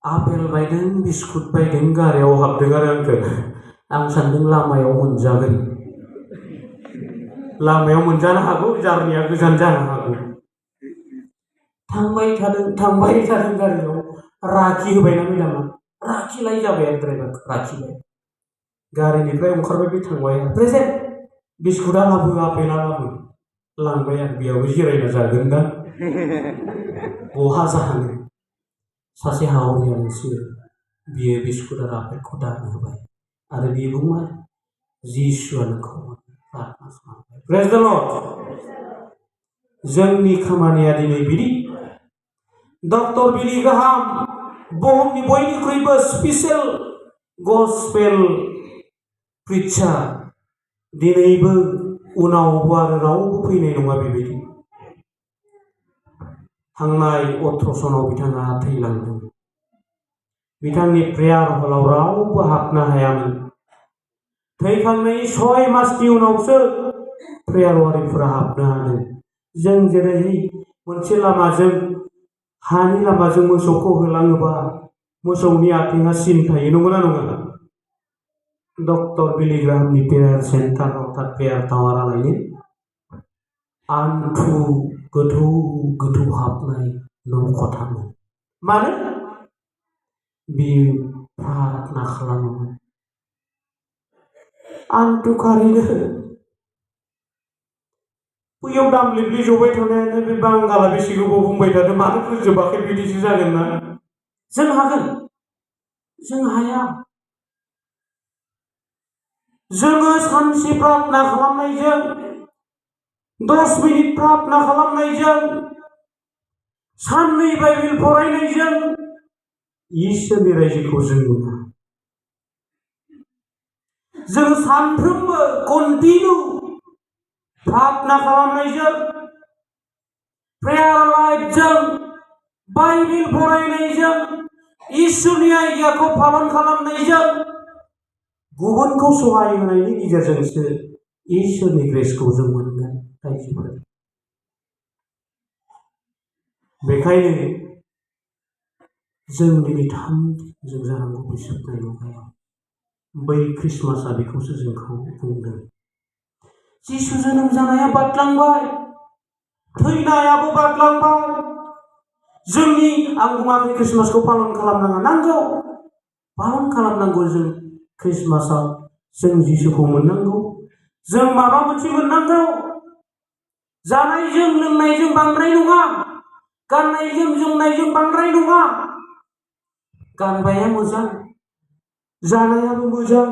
आपेल बायदों, बिस्कुट बायदों, गारियाव हाबदों आरो आंखौ। आं सानदों लामायाव मोनजागोन, लामायाव मोनजानो हागौ, जारनिया गोजान जानो हागौ। थांबाय थादों गारियाव। राखि होबायना मेडामा, राखिलाय जाबाय आरो ड्राइभारखौ राखिबाय। गारिनिफ्राय ओंखारबाय, बे थांबाय, प्रेजेन्ट बिस्कुटआ लाबो, आपेला लाबो। लांबाय आरो बेयावबो जिरायना जागोन दा, बहा जानो। सासे हावरियानोसो, बियो बिस्कुट आरो आपेलखौ दानो होबाय आरो बियो बुंबाय, जिसुआ नोंखौ प्रार्थना खालामबाय। प्रेज द लर्ड। जोंनि खामानिया दिनै बिदि। डक्टर बिलि ग्राहाम, बुहुमनि बयनिख्रुइबो स्पेसियेल गस्पेल प्रिचार, दिनैबो उनावबो आरो रावबो फैनाय नङा बेबायदि। थांनाय 18 सनाव बिथाङा थैलांदों। बिथांनि प्रेयार हलाव रावबो हाबनो हायामोन। थैखांनायनि 6 मासनि उनावसो प्रेयार वारिफोरा हाबनो हादों। जों जेरै मोनसे लामाजों हानि लामाजों मोसौखौ होलाङोबा मोसौनि आथिङा सिन थायो, नंगौना नङा? डक्टर बिली ग्राहामनि प्रेयार सेन्टार अर्थात प्रेयार टावारालायनो आन्थु गोथौ गोथौ हाबनाय न'खथामोन। मानो? बियो प्रार्थना खालामोमोन। आन्थु खारिनो बैयाव दामलिबलि जबाय थानायानो बे बांगाला बेसे गोबाव बुंबाय थादों, मानो फोजोबाखै बिदिसो जागोन ना? जों हागोन, जों हाया। जोङो सानसे प्रार्थना खालामनायजों 10 मिनिट प्रार्थना खालामनायजों साननै बाइबेल फरायनायजों इसोरनि रायजोखौ जों मोना। जों सानफ्रोमबो कन्टिनिउ प्रार्थना खालामनायजों, प्रेयार लाइफजों, बाइबेल फरायनायजों, इसोरनि आज्ञाखौ पालन खालामनायजों, गुबुनखौ सहाय होनायनि गेजेरजोंसो इसोरनि ग्रेसखौ जों मोनगोन रायजोफोर। बेखायनो जों दिनै जों जानांगौ बे जोबनाय मुगायाव बै ख्रिस्टमासआ बेखौसो जोंखौ बुंदों। जिसु जोनोम जानाया बारलांबाय, थैनायाबो बारलांबाय। जोंनि आं बुङाखै ख्रिस्टमासखौ पालन खालामनाङा, नांगौ, पालन खालामनांगौ। जों ख्रिस्टमासआव जों जिसुखौ मोननांगौ, जों माबा मोनसे मोननांगौ। जानायजों लोंनायजों बांद्राय नङा, गाननायजों जोमनायजों बांद्राय नङा। गाननाया मोजां, जानायाबो मोजां।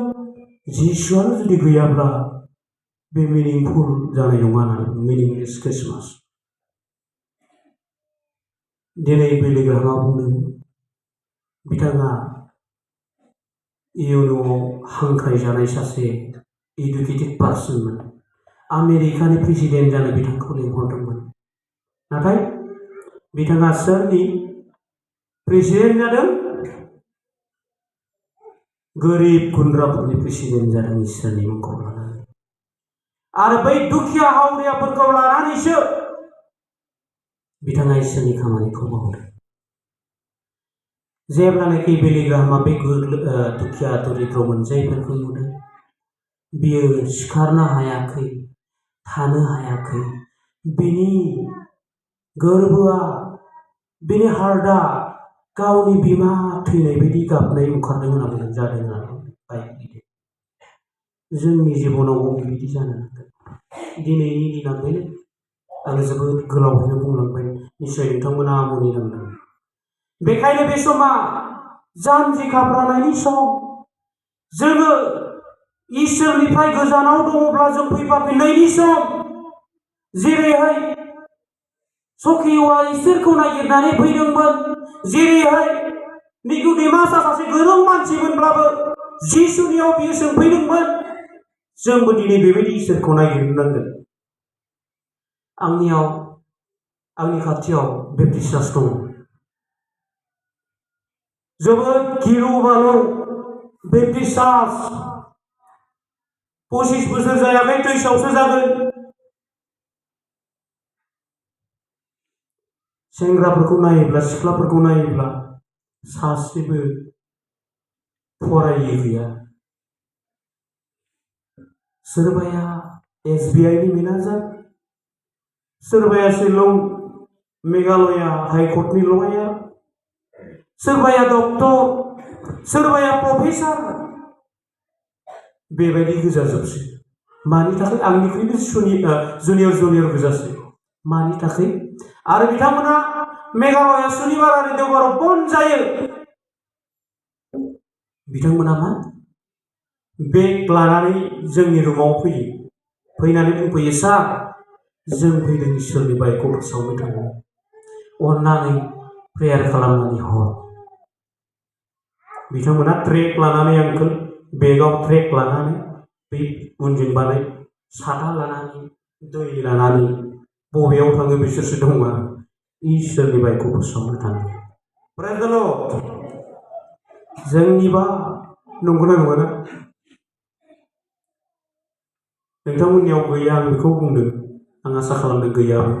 जिसुआनो जुदि गैयाब्ला बे मिनिंफुल जानाय नङा ना, मिनिंलेस ख्रिस्टमास। दिनै बिली ग्राहामआ बुंदों, बिथाङा इउएनअ'आव हांख्रायजानाय सासे इडुकेटेड पार्सनमोन। आमेरिकानि प्रेसिडेन्ट जानो बिथांखौ लिंहरदोंमोन। नाथाय बिथाङा सोरनि प्रेसिडेन्ट जादों? गोरिब गुन्द्राफोरनि प्रेसिडेन्ट जादों, इसोरनि मुंखौ लानानै। आरो बै दुखिया हावरियाफोरखौ लानानैसो बिथाङा इसोरनि खामानिखौ मावदों। जेब्लानाखि बिली ग्राहामआ बे दुखिया दरिद्र मोनजायैफोरखौ नुदों, बियो सिखारनो हायाखै, थानो हायाखै। बिनि गोरबोआ, बिनि हार्टआ गावनि बिमा थैनाय बायदि गाबनाय ओंखारदों होनना बुंदों, जादों होननानै। जोंनि जिबनावबो बेबायदि जानो नांगोन। दिनैनि दिना बेनो। आङो जोबोद गोलावैनो बुंलांबाय, निस्सय नोंथांमोना आमोनि नांदों। बेखायनो बे समा जानजि खाफ्रानायनि सम। जोङो इसोरनिफ्राय गोजानाव दङब्ला जों फैफाफिननायनि सम। जेरैहाय सखिय'आ इसोरखौ नागिरनानै फैदोंमोन, जेरैहाय निक'डेमासआ सासे गोरों मानसिमोनब्लाबो जिसुनियाव बियो सोंफैदोंमोन, जोंबो दिनै बेबायदि इसोरखौ नागिरनो नांगोन। आंनि खाथियाव बेप्टिस्ट चार्च दङ। जोबोद गिलु बालु बेप्टिस्ट चार्च। 25 बोसोर जायाखै, 23आवसो जागोन। सेंग्राफोरखौ नायोब्ला, सिख्लाफोरखौ नायोब्ला सासेबो फरायै गैया। सोरबाया SBI नि मेनेजार, सोरबाया शिलं मेघालया हाइकर्टनि लयार, सोरबाया डक्टर, सोरबाया प्रफेसार। बेबायदि गोजाजोबसै। मानि थाखाय? आंनिख्रुइबो जुनियर गोजासै। मानि थाखाय? आरो बिथांमोना मेघालया सुनिबार आरो देवबाराव बन्द जायो। बिथांमोना मा बेग लानानै जोंनि रुमाव फैयो, फैनानै बुंफैयो, सार जों फैदों इसोरनि बाइकखौ फोसावनो थाङो, अननानै प्रेयार खालामनानै हर। बिथांमोना ट्रेक लानानै, आंखोल बेगाव ट्रेक लानानै, बे उनजों बानाय साथा लानानै, दै लानानै बबेयाव थाङो बिसोरसो दङ आरो इसोरनि बाइकखौ फोसावनो थाङो। प्रेज द लर्ड। जोंनिबा नंगौना नङा? नोंथांमोननियाव गैया आं बेखौ बुंदों, आं आसा खालामदों गैयाबो,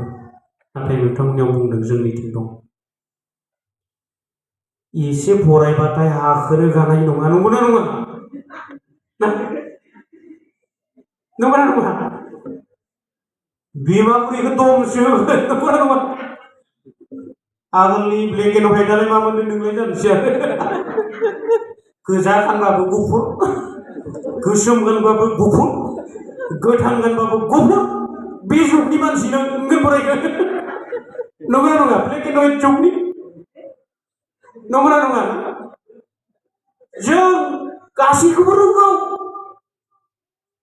नाथाय नोंथांमोननियाव बुंदों जोंनिथिं दं। एसे फरायबाथाय हाखोनो गानाय नङा, नंगौना नङा? नंगौना नङा? बिमाफोरखौ दमसो होगोन, नंगौना नङा? आगोलनि ब्लेक एन्ड व्हाइटआलाय मा मोनदों नोंलाय जानोसै आरो गोजा गानबाबो गुफुर, गोसोम गानबाबो गुफुर, गोथां गानबाबो गुफुर, बे जुगनि मानसि नों फरायगोन, नंगौना नङा? ब्लेक एन्ड व्हाइट जुगनि, नंगौना नङा? जों गासैखौबो रोंगौ।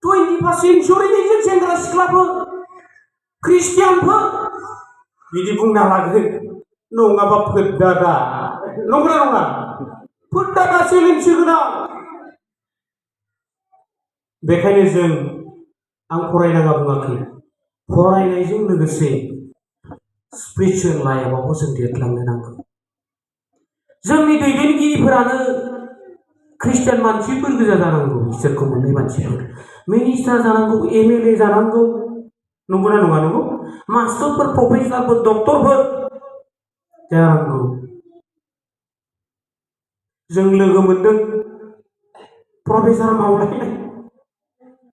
21 सेन्सुरिनि जों सेंग्रा सिख्लाफोर, ख्रिस्टियानफोर बिदि बुंना लागोन, नङाबा फोद्दादा, नंगौना नङा? फोद्दादा चेलेन्ज गोनां। बेखायनो जों, आं फरायनाङा बुङाखै, फरायनायजों लोगोसे स्पिरिचुवेल लाइफआवबो जों देरलांनो नांगौ। जोंनि दैदेनगिरिफोरानो ख्रिस्टियान मानसिफोर गोजा जानांगौ, इसोरखौ मोननाय मानसिफोर, मिनिस्टार जानांगौ, MLA जानांगौ, नंगौना नङा? नंगौ। मास्टारफोर, प्रफेसारफोर, डक्टरफोर जानांगौ। जों लोगो मोनदों प्रफेसार मावलायनाय,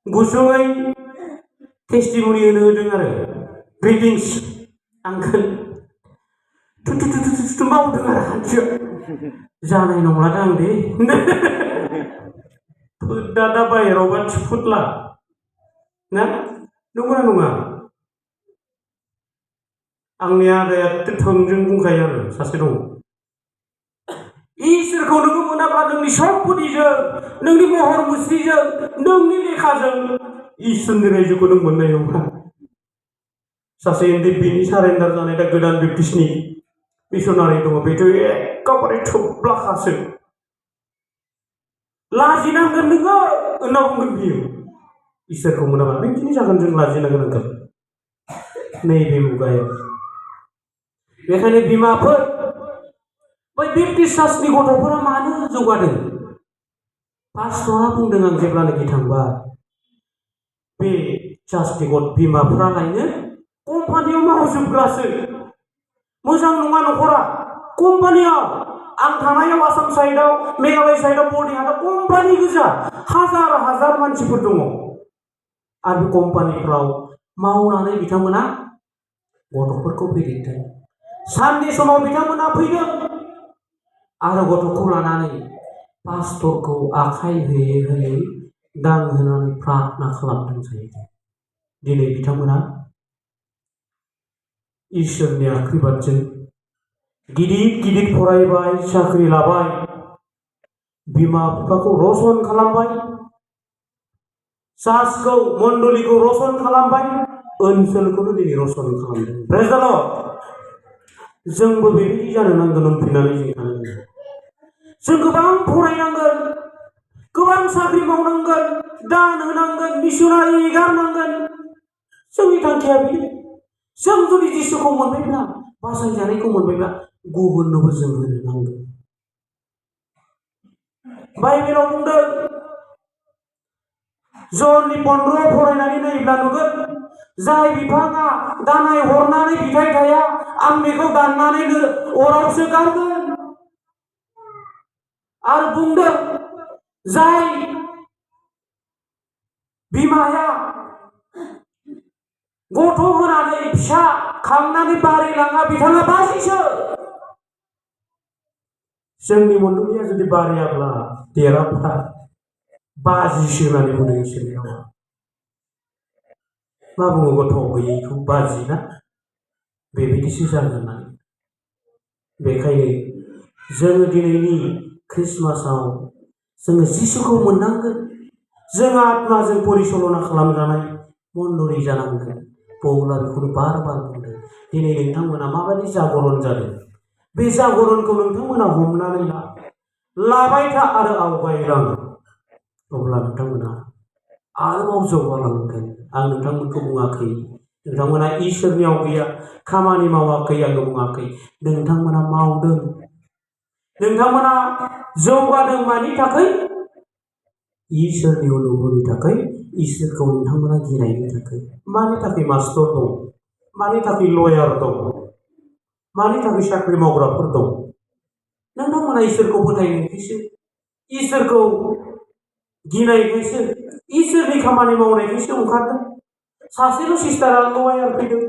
गुसुङै टेस्टिमनि होनो होदों आरो ग्रिटिंस आंखोल थुथु मावदों आरो हानथियाव जानाय नंलादां दे फोद्दादा बाहेरावबा थिफुदला ना, नंगौना नङा? आंनि आदाया थोंजों बुंखायो आरो सासे दं, इसोरखौ नोङो मोनाब्ला नोंनि सम्पतिजों, नोंनि महर मुस्रिजों, नोंनि लेखाजों इसोरनि रायजोखौ नों मोननाय नङा। सासे उन्दै बिनि सारेन्डार जानाय दा गोदान बेप्टिस्टनि मिसनारि दङ, बेथ' एखेबारे थोब्लाखासो, लाजिनांगोन नोङो होनना बुंगोन बियो। इसोरखौ मोनाबा बिदिनो जागोन, जों लाजिनांगोन नैबे मुगायाव। बेखायनो बिमाफोर, बै बेप्टिस्ट चार्चनि गथ'फोरा मानो जौगादों? पास्टरा बुंदों, आं जेब्लानाखि थांबाय, बे चार्चनि बिमाफोरालायनो कम्पानियाव मावजोबग्रासो, मोजां नङा न'खरा, कम्पानियाव। आं थानायाव आसाम साइडआव, मेघालय साइडआव, बर्डिंआव कम्पानि गोजा, हाजार हाजार मानसिफोर दङ। आरो कम्पानिफ्राव मावनानै बिथांमोना गथ'फोरखौ फेदेरदों। साननि समाव बिथांमोना फैदों आरो गथ'खौ लानानै पास्टरखौ आखाइ होयै होयै दांहोनानै प्रार्थना खालामदों जाहैदों। दिनै बिथांमोना इसोरनि आशीर्बादजों गिदिर गिदिर फरायबाय, साख्रि लाबाय, बिमा बिफाखौ रसन खालामबाय, चार्चखौ, मण्डलिखौ रसन खालामबाय, ओनसोलखौनो दिनै रसन खालामदों। प्रेज द लर्ड। जोंबो बेबायदि जानो नांगोन, उनफिननानै जों थानो नांगोन। जों गोबां फरायनांगोन, गोबां साख्रि मावनांगोन, दान होनांगोन, मिसनारि गारनांगोन। जोंनि थांखिया बेनो। जों जुदि जिसुखौ मोनबायब्ला, बासायजानायखौ मोनबायब्ला, गुबुननोबो जों होनो नांगोन। बाइबेलाव बुंदों, जननि 15 फरायनानै नायोब्ला नुगोन, जाय बिफाङा दानाय हरनानै फिथाइ थाया, आं बेखौ दाननानै अरावसो गारगोन। आरो बुंदों, जाय बिमाया गथ' होनानै फिसा खांनानै बारायलाङा, बिथाङा बाजिसो। जोंनि मण्डलिया जुदि बारायाब्ला, देराब्ला, बाजिसो होननानै बुंदों इसोरनि रावा। मा बुङो गथ' गैयैखौ, बाजि ना? बेबायदिसो जागोन होननानै। बेखायनो जोङो दिनैनि ख्रिस्टमासाव जोङो जिसुखौ मोननांगोन। जों आत्माजों परिचालना खालामजानाय मण्डलि जानांगोन। पौला बेखौनो बार बार बुंदों। दिनै नोंथांमोना माबायदि जागरण जादों, बे जागरणखौ नोंथांमोना हमनानै लाबाय था आरो आवगायलां, अब्ला नोंथांमोना आरोबाव जौगालांगोन। आं नोंथांमोनखौ बुङाखै, नोंथांमोना इसोरनियाव गैया, खामानि मावाखै आङो बुङाखै, नोंथांमोना मावदों। नोंथांमोना जौगादों मानि थाखाय? इसोरनि अनुग्रहनि थाखाय इसोरखौ नोंथांमोना गिनायनि थाखाय मानि थाखाय मास्टर दं, मानि थाखाय लयार दं, मानि थाखाय साख्रि मावग्राफोर दं? नोंथांमोना इसोरखौ फोथायनायखायसो, इसोरखौ गिनायखायसो, इसोरनि खामानि मावनायखायसो ओंखारदों। सासेल' सिस्टारा लयार फैदों,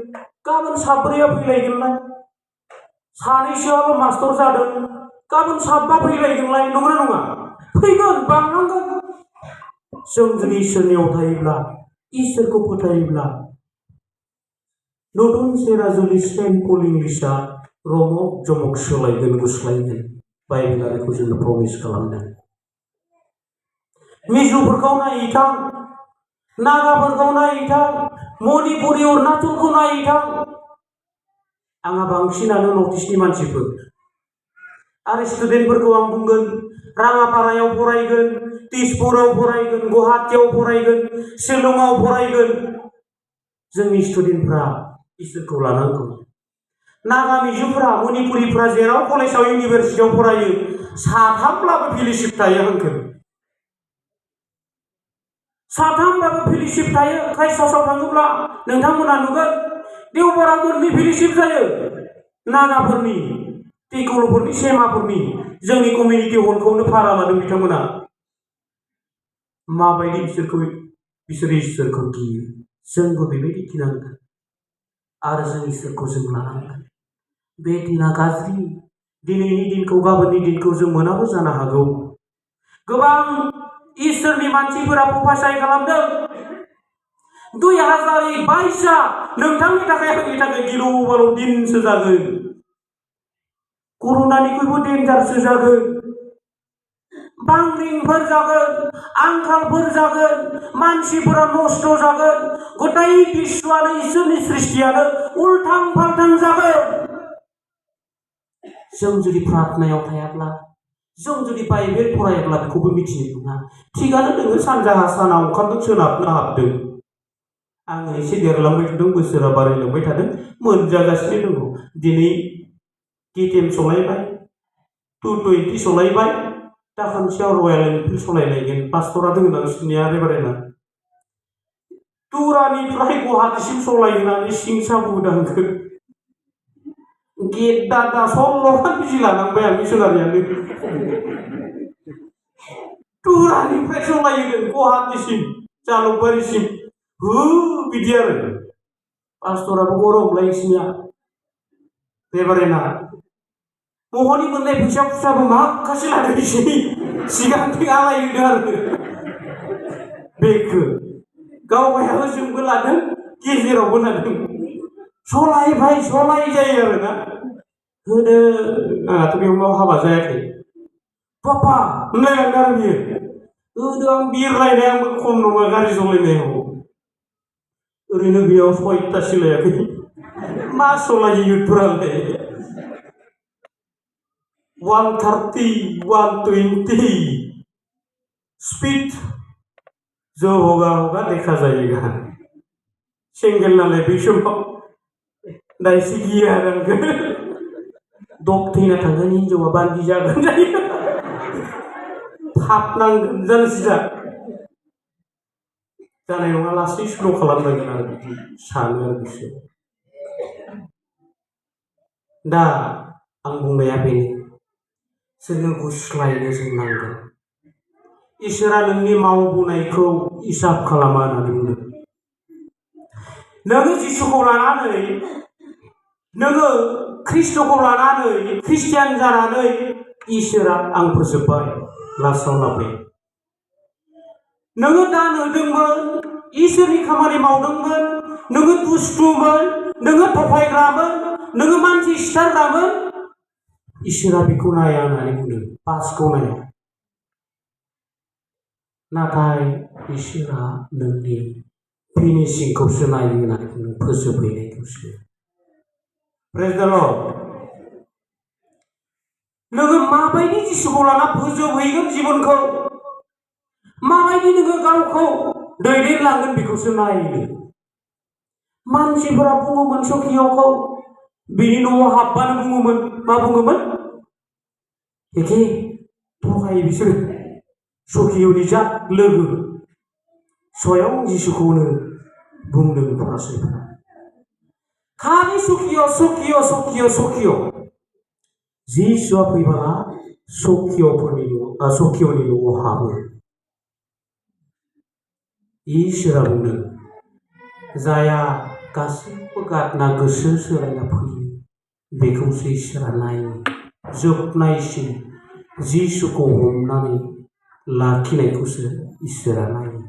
गाबोन साब्रैया फैलायगोनलाय। सानैसोआल' मास्टर जादों, गाबोन साबा फैलायगोनलाय। नंगौना नङा? फैगोन, बांलांगोन। जों जुदि इसोरनियाव थायोब्ला, इसोरखौ फोथायोब्ला, नतुन सेराजुलि सेन्ट पल इंलिशआ रमक जमक सोलायगोन, गुस्लायगोन। बाइबेला बेखौ जोंनो प्रमिस खालामदों। मिजुफोरखौ नायहैथां, नागाफोरखौ नायहैथां, मणिपुरि अरुणाचलखौ नायहैथां। आंहा बांसिनानो नर्थ इस्टनि मानसिफोर आरो स्टुडेन्टफोरखौ आं बुंगोन, राङापारायाव फरायगोन, तेजपुराव फरायगोन, गुवाहाटियाव फरायगोन, शिलंआव फरायगोन। जोंनि स्टुडेन्टफ्रा इसोरखौ लानांगौ। नागा मिजुफ्रा, मणिपुरिफ्रा जेराव कलेजाव इउनिभारसिटियाव फरायो, साथामब्लाबो फेलोशिप थायो हांखो। साथामब्लाबो फेलोशिप थायो। क्राइस्ट हाउसआव थाङोब्ला नोंथांमोना नुगोन देवबाराव मोननै फेलोशिप जायो। नागाफोरनि, टिकलफोरनि, सेमाफोरनि। जोंनि कमिउनिटि हलखौनो भारा लादों बिथांमोना। माबायदि बिसोरो इसोरखौ गियो। जोंबो बेबायदि गिनांगोन आरो जों इसोरखौ जों लानांगोन। बे दिना गाज्रि। दिनैनि दिनखौ, गाबोननि दिनखौ जों मोनाबो जानो हागौ। गोबां इसोरनि मानसिफोरा प्रफेसाय खालामदों 2022 नोंथांनि थाखाय, आंनि थाखाय गिलु बालु दिनसो जागोन। कर'नानिख्रुइबो डेन्जारसो जागोन। बांग्रिंफोर जागोन, आंखालफोर जागोन, मानसिफोरा नस्थ' जागोन। गथाय बिश्वआनो, इसोरनि सृष्टियानो उल्थां फाल्थां जागोन। जों जुदि प्रार्थनायाव थायाब्ला, जों जुदि बाइबेल फरायाब्ला बेखौबो मिथिनो नङा। थिगानो नोङो सानजाहा सानाव ओंखारदों, सोनाबना हाबदों। आङो एसे देरलांबाय थादों, बोसोरा बारायलांबाय थादों, मोनजागासिनो दङ। दिनै KTM सलायबाय, 220 सलायबाय, दा खनसेयाव रयेल एनफिल्ड सलायलायगोन। पास्टरा दङ नोंसिनिया रेभारेन्डआ। तुरानिफ्राय गुवाहाटिसिम सलायनानै सिं साबुदांखो गेट दादा 16 बिजि लानांबाय आं मिसनारियानो। तुरानिफ्राय सलायगोन गुवाहाटिसिम, जालुकबारिसिम। बिदि आरो पास्टराबो गरमलाय बिसिनिया रेभारेन्डआ। महनि मोननाय फैसा खुस्राबो माखासे लादों बिसिनि। सिगांथिं आलायहोदों आरो बेगखौ गावबायाबो जोंबो लादों, गेजेरावबो लादों। सलायबाय सलाय जायो आरोना। होदो, आंहाथ' बेयाव हाबा जायाखै। पापा होनलायलांदों आरो बियो। होदो, आं बिरलायनाय, आंबो खम नङा गारि सलायनायाव। ओरैनो बेयाव 6टा सिलायाखै। मा सलायो इउथफोरालाय? 130, 120 स्पिड जो होगा होगा देखा जाएगा। सिंगेल नालाय बै समाव दा एसे गियो आरो आंखौ। दब थैना थांगोन, हिनजावा बान्दि जागोन जायो। थाब नांगोन जानोसिदा जानाय नङा, लासै स्ल' खालामनांगोन आरो बिदि सानो आरो बिसोर। दा आं बुंनाया बेनो, जोङो गुस्लायनो जों नांगोन। इसोरा नोंनि मावबोनायखौ हिसाब खालामा होननानै बुंदों। नोङो जिसुखौ लानानै, नोङो ख्रिस्ट'खौ लानानै, ख्रिस्टियान जानानै इसोरा आं फोजोबबाय लास्टआव लाबोबाय। नोङो दा नुदोंमोन, इसोरनि खामानि मावदोंमोन, नोङो दुस्थुमोन, नोङो थगायग्रामोन, नोङो मानसि सिथारग्रामोन, इसोरा बेखौ नाया होननानै बुंदों, पासखौ नाया। नाथाय इसोरा नोंनि फिनिशिंखौसो नायो होननानै बुंदों, फोजोबहैनायखौसो। प्रेज द लर्ड। नोङो माबायदि जिसुखौ लाना फोजोबहैगोन जिबनखौ, माबायदि नोङो गावखौ दैदेनलांगोन बेखौसो नायो। मानसिफोरा बुङोमोन सखियावखौ, बिनि न'आव हाबबानो बुङोमोन, मा बुङोमोन? एखे थगायो बिसोरो। सखियनि जा लोगो, स्वयं जिसुखौनो बुंदों फरायसाफोरा खालि सखिय जिसुआ फैबोला सखियनि न'आव हाबो। इसोरा बुंदों जाया गासैबो गारना गोसो सोलायना फैयो बेखौसो इसोरा नायो। जोबनायसिम जिसुखौ हमनानै लाखिनायखौसो इसोरा नायो।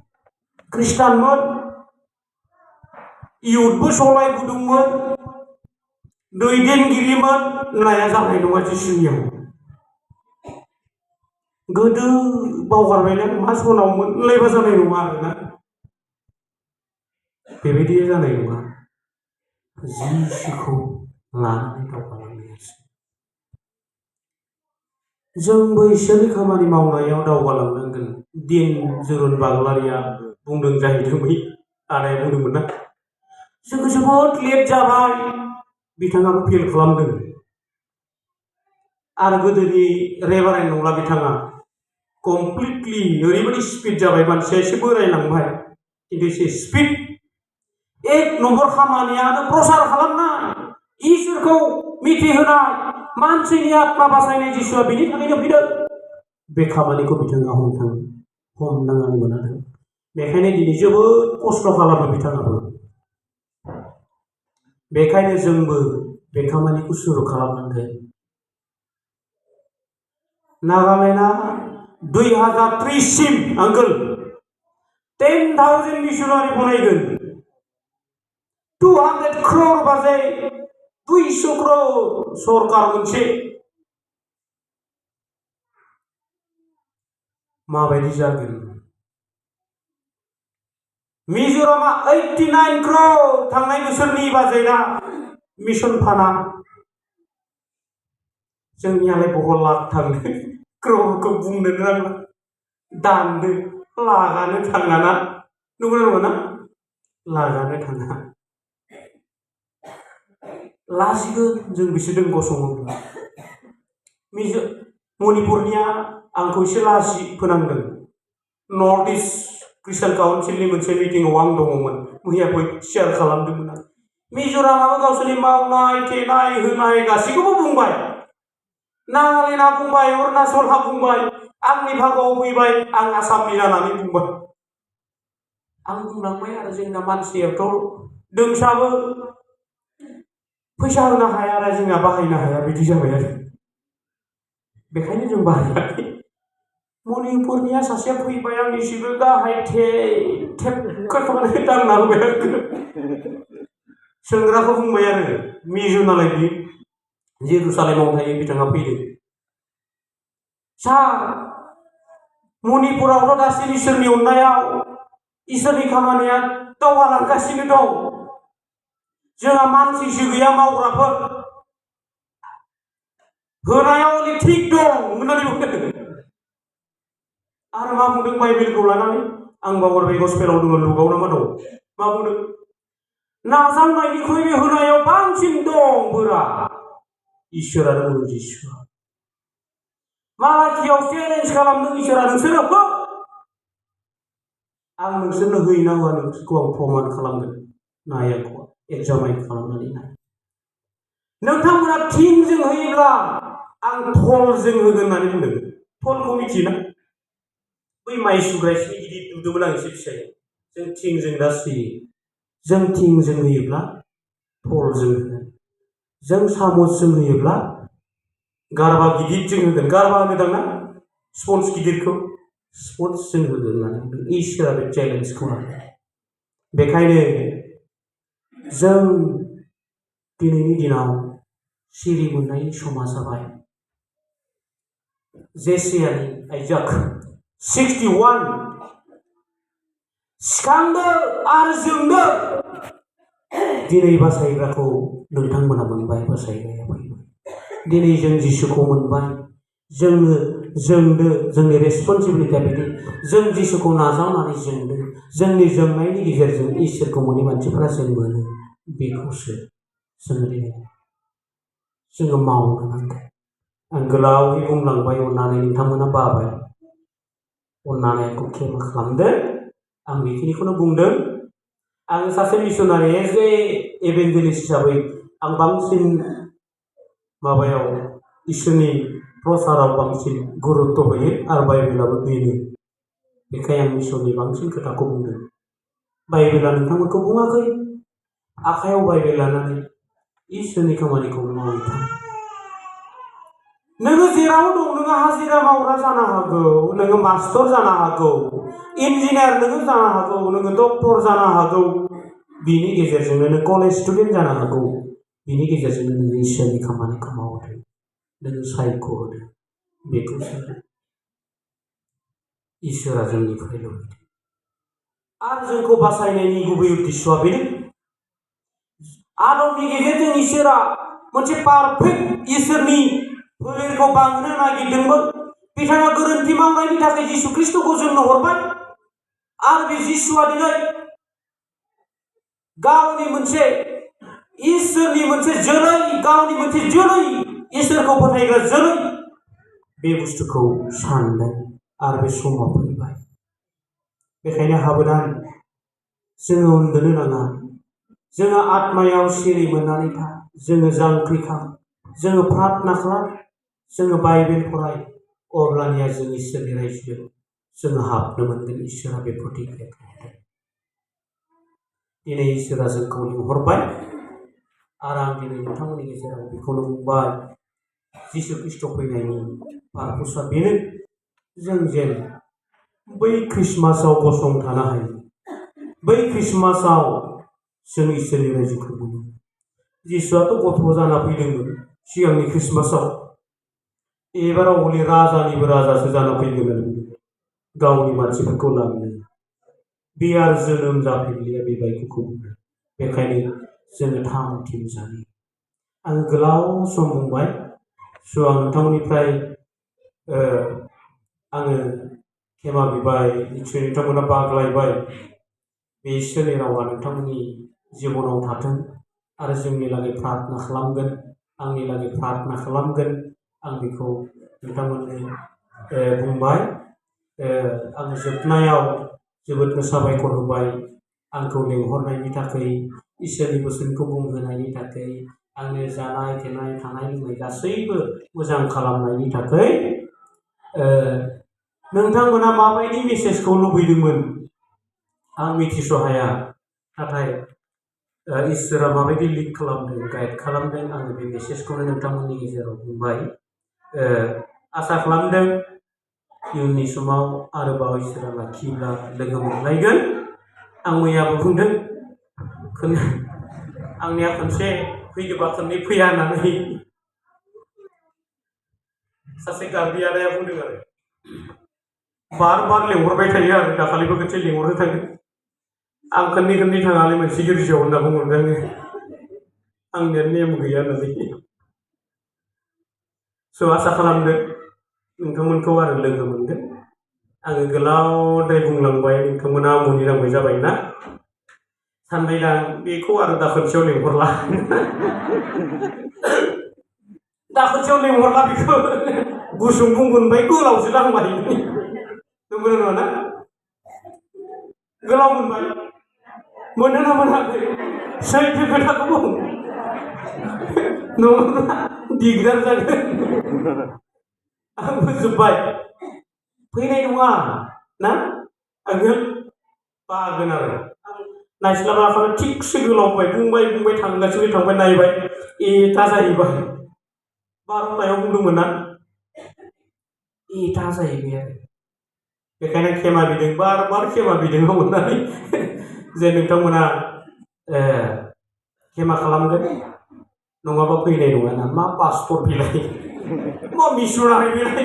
ख्रिस्टानमोन इयुथबो सलायबोदोंमोन, दैदेनगिरिमोन, नाया जानाय नङा जिसुनियाव। गोदो बावगारबायना मा सनावमोन लायबा जानाय नङा आरोना, बेबायदि जानाय नङा। जिसुखौ लानानै दावगालांनायासो। जोंबो इसोरनि खामानि मावनायाव दावगालांनांगोन। दिन जोरुन बाग्लारिया बुंदों जाहैदों, बै आदाया बुंदोंमोन ना, जोङो जोबोद लेट जाबाय, बिथाङाबो फेल खालामदों। आरो गोदोनि रेभारेन्ड नंला बिथाङा, कमप्लिटलि ओरैबायदि स्पिड जाबाय, मानसिया एसे बोरायलांबाय खिन्थु एसे स्पिड। एक नम्बर खामानियानो प्रसार खालामनाय, इसोरखौ मिथिहोनाय, मानसिनि आत्मा बासायनाय। जिसुआ बेनि थाखायनो फैदों। बे खामानिखौ बिथाङा हमनांनानै मोनाखै। बेखायनो दिनै जोबोद खस्थ' खालामो बिथाङाबो। बेखायनो जोंबो बे खामानिखौ सुरु खालामनांगोन। नागालेण्डआ 2030 सिम आंगोल 10,000 मिशनारि बनायगोन। 200 crore बाजै 200 crore सरकार मोनसे। माबायदि जागोन? मिज'रामा 89 crore थांनाय बोसोरनि बाजेटआ मिशन फाना। जोंनियालाय बहल लाख थांनो, क्ररखौ बुंनो नांला, दानदो लागानो थाङाना, नंगौना नङा? लागानो थाङा। लाजिगोन जों बिसोरजों गसङोब्ला। मणिपुरनिया आंखौ एसे लाजि फोनांदों। नर्थ इस्ट क्रिस्टियान काउन्सिलनि मोनसे मिटिंआव आं दङमोन, मैया शेयार खालामदोंमोन आं। मिज'रामाबो गावसोरनि मावनाय थेनाय होनाय गासैखौबो बुंबाय। नागालेण्डआ बुंबाय, अरुणाचलआ बुंबाय, आंनि भागोआव फैबाय, आं आसामनि जानानै बुंबाय। आं बुंलांबाय आरो जोंना मानसियाथ' दोंसाबो फैसा होनो हाया आरो जोंना बाहायनो हाया, बिदि जाबाय आरो। बेखायनो जों बाहायाखै। मणिपुरनिया सासेया फैबाय, आंनि सिबो गाहाय थेबखौनानै दांना होबाय आरो। सोंग्राखौ बुंबाय आरो, मिजु नालाय बि जेरुसालेमाव थायो, बिथाङा फैदों। सार, मणिपुरावथ' दासिम इसोरनि अननायाव इसोरनि खामानिया दावगालांगासिनो दं। जोंहा मानसिसो गैया मावग्राफोर, होनायाव थिग दं होननानै बुंदों। आरो मा बुंदों बाइबेलखौ लानानै? आं बावगारबाय, गसपेलाव दङ, लुकआव ना मा दं? मा बुंदों? नाजावनायनिख्रुइ होनायाव बांसिन दं बोरा। इसोरानो बुंदों, जिसुआ। मालाखियाव चेलेन्ज खालामदों इसोरा, नोंसोरो हो, आं नोंसोरनो होयोना होआ नोंसोरखौ आं प्रमान खालामगोन। नायाखौ एग्जामाइन खालामनानै नाय। नोंथांमोना थिंजों होयोब्ला आं थलजों होगोन होननानै बुंदों। थलखौ मिथियोना? बै माइ सुग्रायसिनि गिदिर नुदोंमोन आं एसे फिसायै। जों थिंजों दा सुयो। जों थिंजों होयोब्ला थलजों होगोन। जों सामसजों होयोब्ला गारबा गिदिरजों होगोन। गारबा होनोदां ना? स्पन्ज गिदिरखौ स्पन्जजों होगोन होननानै बुंदों। इसोरा बे चेलेन्जखौ लादों। बेखायनो जों दिनैनि दिनाव सिरि मोननायनि समा जाबाय। जेसियानि आइजाक 61 सिखांदो आरो जोंदो। दिनै बासायग्राखौ नोंथांमोना मोनबाय, बासायग्राया फैबाय। दिनै जों जिसुखौ मोनबाय। जोंदो, जोंनि रेसपन्सिबिलिटिया बिदि। जों जिसुखौ नाजावनानै जोंदो। जोंनि जोंनायनि गेजेरजों इसोरखौ मोनै मानसिफोरा जों मोनो। बेखौसो जोङो मावनो नांगोन। आं गोलावै बुंलांबाय, अननानै नोंथांमोना बाबाय, अननानै आंखौ खेमा खालामदो आं बेखिनिखौनो बुंदों। आं सासे मिशनारि एज ए इभान्जेलिस्ट हिसाबै आं बांसिन माबायाव इसोरनि प्रसाराव बांसिन गुरुत्व होयो आरो बाइबेलाबो बेनो। बेखायनो आं मिशननि बांसिन खोथाखौ बुंदों। बाइबेला नोंथांमोनखौ बुङाखै आखायाव बाइबेल लानानै इसोरनि खामानिखौ मावनो थां। नोङो जेराव दं, नोङो हाजिरा मावग्रा जानो हागौ, नोङो मास्टर जानो हागौ, इन्जिनियार नोङो जानो हागौ, नोङो डक्टर जानो हागौ, बिनि गेजेरजोंनो नों कलेज स्टुडेन्ट जानो हागौ, बिनि गेजेरजोंनो नोङो इसोरनि खामानिखौ मावदों, नोङो सायख'दों। बेखौसो इसोरा जोंनिफ्राय लुबैदों। आरो जोंखौ बासायनायनि गुबै उद्देश्यआ बेनो। आदमनि गेजेरजों इसोरा मोनसे पारफेक्ट इसोरनि फोलेरखौ बांहोनो नागिरदोंमोन। बिथाङा गोरोन्थि मावनायनि थाखाय जिसु ख्रिस्ट'खौ जोंनो हरबाय। आरो बे जिसुआ दिनै गावनि मोनसे इसोरनि मोनसे जोलै, गावनि मोनसे जोलै, इसोरखौ फोथायग्रा जोलै, बे बुस्थुखौ सानदों आरो बे समाव फैबाय। बेखायनो हाबोदान, जोङो उन्दुनो नाङा। जोङो आत्मायाव सिरि मोननानै था, जोङो जांख्रिखां, जोङो प्रार्थना खालाम, जोङो बाइबेल फराय। अब्लानिया जों इसोरनि रायजोआव जोङो हाबनो मोनगोन। इसोरा बे प्रतिज्ञा खालामदों। दिनै इसोरा जोंखौ लिंहरबाय आरो आं दिनै नोंथांमोननि गेजेराव बेखौनो बुंबाय। जिसु ख्रिस्ट' फैनायनि पारपसआ बेनो, जों जेन बै ख्रिस्टमासआव गसंथानो हायो। बै ख्रिस्टमासआव जों इसोरनि रायजोखौ मोनो। जिसुआथ' गथ' जाना फैदोंमोन सिगांनि ख्रिस्टमासआव। एबाराव हले राजानिबो राजासो जाना फैगोन गावनि मानसिफोरखौ लांनो। बे आरो जोनोम जाफिनलिया बेबायदिखौ बुंदों। बेखायनो जोङो थाम-थिम जानो। आं गोलाव सम बुंबाय। आं नोंथांमोननिफ्राय आङो खेमा बिबाय। निसय नोंथांमोना बाग्लायबाय। बे इसोरनि रावा नोंथांमोननि जिबनाव थाथों आरो जोंनि लागै प्रार्थना खालामगोन, आंनि लागै प्रार्थना खालामगोन। आं बेखौ नोंथांमोननो बुंबाय। आं जोबनायाव जोबोद साबायखर होबाय आंखौ लिंहरनायनि थाखाय, इसोरनि बोसोनखौ बुंहोनायनि थाखाय, आंनो जानाय थानाय थानाय लोंनाय गासैबो मोजां खालामनायनि थाखाय। नोंथांमोना माबायदि मेसेजखौ लुबैदोंमोन आं मिथिस' हाया। नाथाय इसोरा माबायदि लिड खालामदों, गाइड खालामदों, आङो बे मेसेजखौनो नोंथांमोननि गेजेराव बुंबाय। आसा खालामदों इयुननि समाव आरोबाव इसोरा लाखियोब्ला लोगो मोनलायगोन। आं मैयाबो बुंदों, आंनिया खनसे फैयोबा खननै फैया होननानै सासे गारबि आदाया बुंदों आरो बार बार लिंहरबाय थायो आरो दाखालिबो खनसे लिंहरनो थांदों। आं खननै खननै थाङालै मोनसे गिर्जायाव होनना बुंहरदों आंनिया नेम गैया होननानै। आसा खालामदों नोंथांमोनखौ आरो लोगो मोनगोन। आङो गोलावद्राय बुंलांबाय, नोंथांमोना मुनि नांबाय जाबाय ना सानबाय दा बेखौ आरो दाखोनसेयाव लिंहरला दाखोनसेयाव लिंहरला बेखौ गुसुं बुंबाय गोलावसो नांबाय। नंगौ नङा ना? गोलाव मोनबाय मोनोना मोनाखै? सैथो खोथाखौ बुं, नङाब्ला दिगदार जागोन। आंबो जोब्बाय, फैनाय नङा ना, आङो बागोन आरो नायस्लाबाखौनो थिगसे गोलावबाय, बुंबाय थांबाय नायबाय एथा जाहैबाय। 12थायाव बुंदोंमोन ना, एथा जाहैबाय आरो। बेखायनो खेमा बिदों, बार बार खेमा बिदों होननानै जे नोंथांमोना खेमा खालामगोन, नङाबा फैनाय नङा ना। मा पासपर्ट बिलाइ, मा मिसनारि बिलाइ।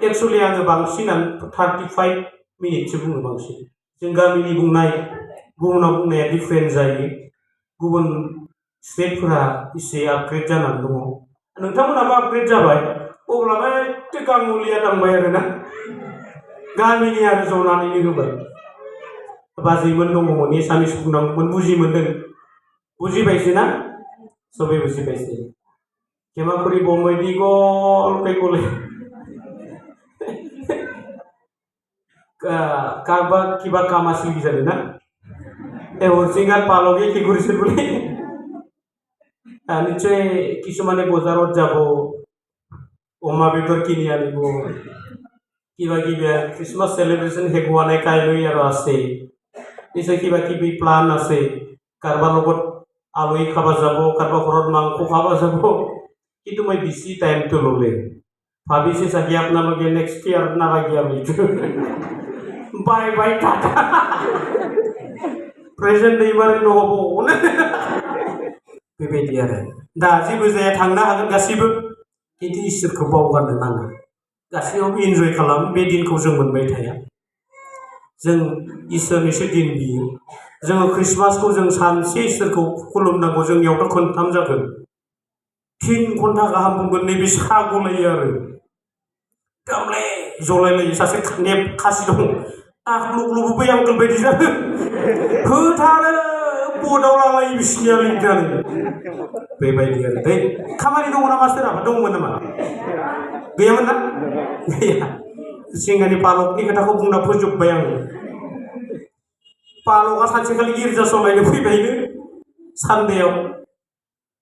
एक्सुवेलि आङो बांसिनानो 35 मिनिटसो बुङो बांसिन। जों गामिनि बुंनाय गुबुनाव बुंनाया डिफारेन्ट जायो। गुबुन स्टेटफोरा एसे आपग्रेड जानानै दङ। नोंथांमोनाबो आपग्रेड जाबाय, अब्लाबो एखे गाङलिया दांबाय आरोना, गामिनि आरो जनानैनो होबाय। बाजैमोन दङमोन, एसामिस बुंनांगौमोन, बुजि मोनदों, बुजिबायसो ना? सबै बुजिबायसो। खेमाखुरि बमबायदि गल पे गले কাৰোবাক কিবা কাম আছিল কিজানি না এই হৰিচিঙাৰ পালকে কি কৰিছিল বুলি নিশ্চয় কিছুমানে বজাৰত যাব অমা বেদৰ কিনি আনিব কিবা কিবি খ্ৰীষ্টমাছ চেলিব্ৰেশ্যন শেষ হোৱা নাই কাইলৈ আৰু আছে নিশ্চয় কিবা কিবি প্লান আছে কাৰোবাৰ লগত আলহী খাব যাব কাৰোবাৰ ঘৰত মাংস খাব যাব কিন্তু মই বেছি টাইমটো ল'লে ভাবিছে চাগে আপোনালোকে নেক্সট ইয়াৰ নালাগে আৰু এইটো বাই বাই টাটা प्रेजेंट नैबार न'आव बेबायदि आरो दा जेबो जाया थांनो हागोन गासैबो खिन्थु इसोरखौ बावगारनो नाङा गासैयावबो इन्जय खालाम बे दिनखौ जों मोनबाय थाया जों इसोरनिसो दिन बियो जोङो ख्रिस्टमासखौ जों सानसे इसोरखौ खुलुमनांगौ जोंनियावथ' खनथाम जागोन 3 घन्टा गाहाम बुंगोन नैबे सागलायो आरो गामले जलायलायो सासे खासि दं आख्लुख्लुबो बै आंगोल बायदि जादों फोथारो बर्डआव लालायो बिसिनिया लिरनानै बेबायदि आरो दै खामानि दङ नामा सोरहाबा दंमोन नामा गैयामोन ना गैया सिंगानि पालकनि खोथाखौ बुंना फोजोबबाय आं पालकआ सानसेखालि गिर्जा सलायनो फैबायनो सानदेयाव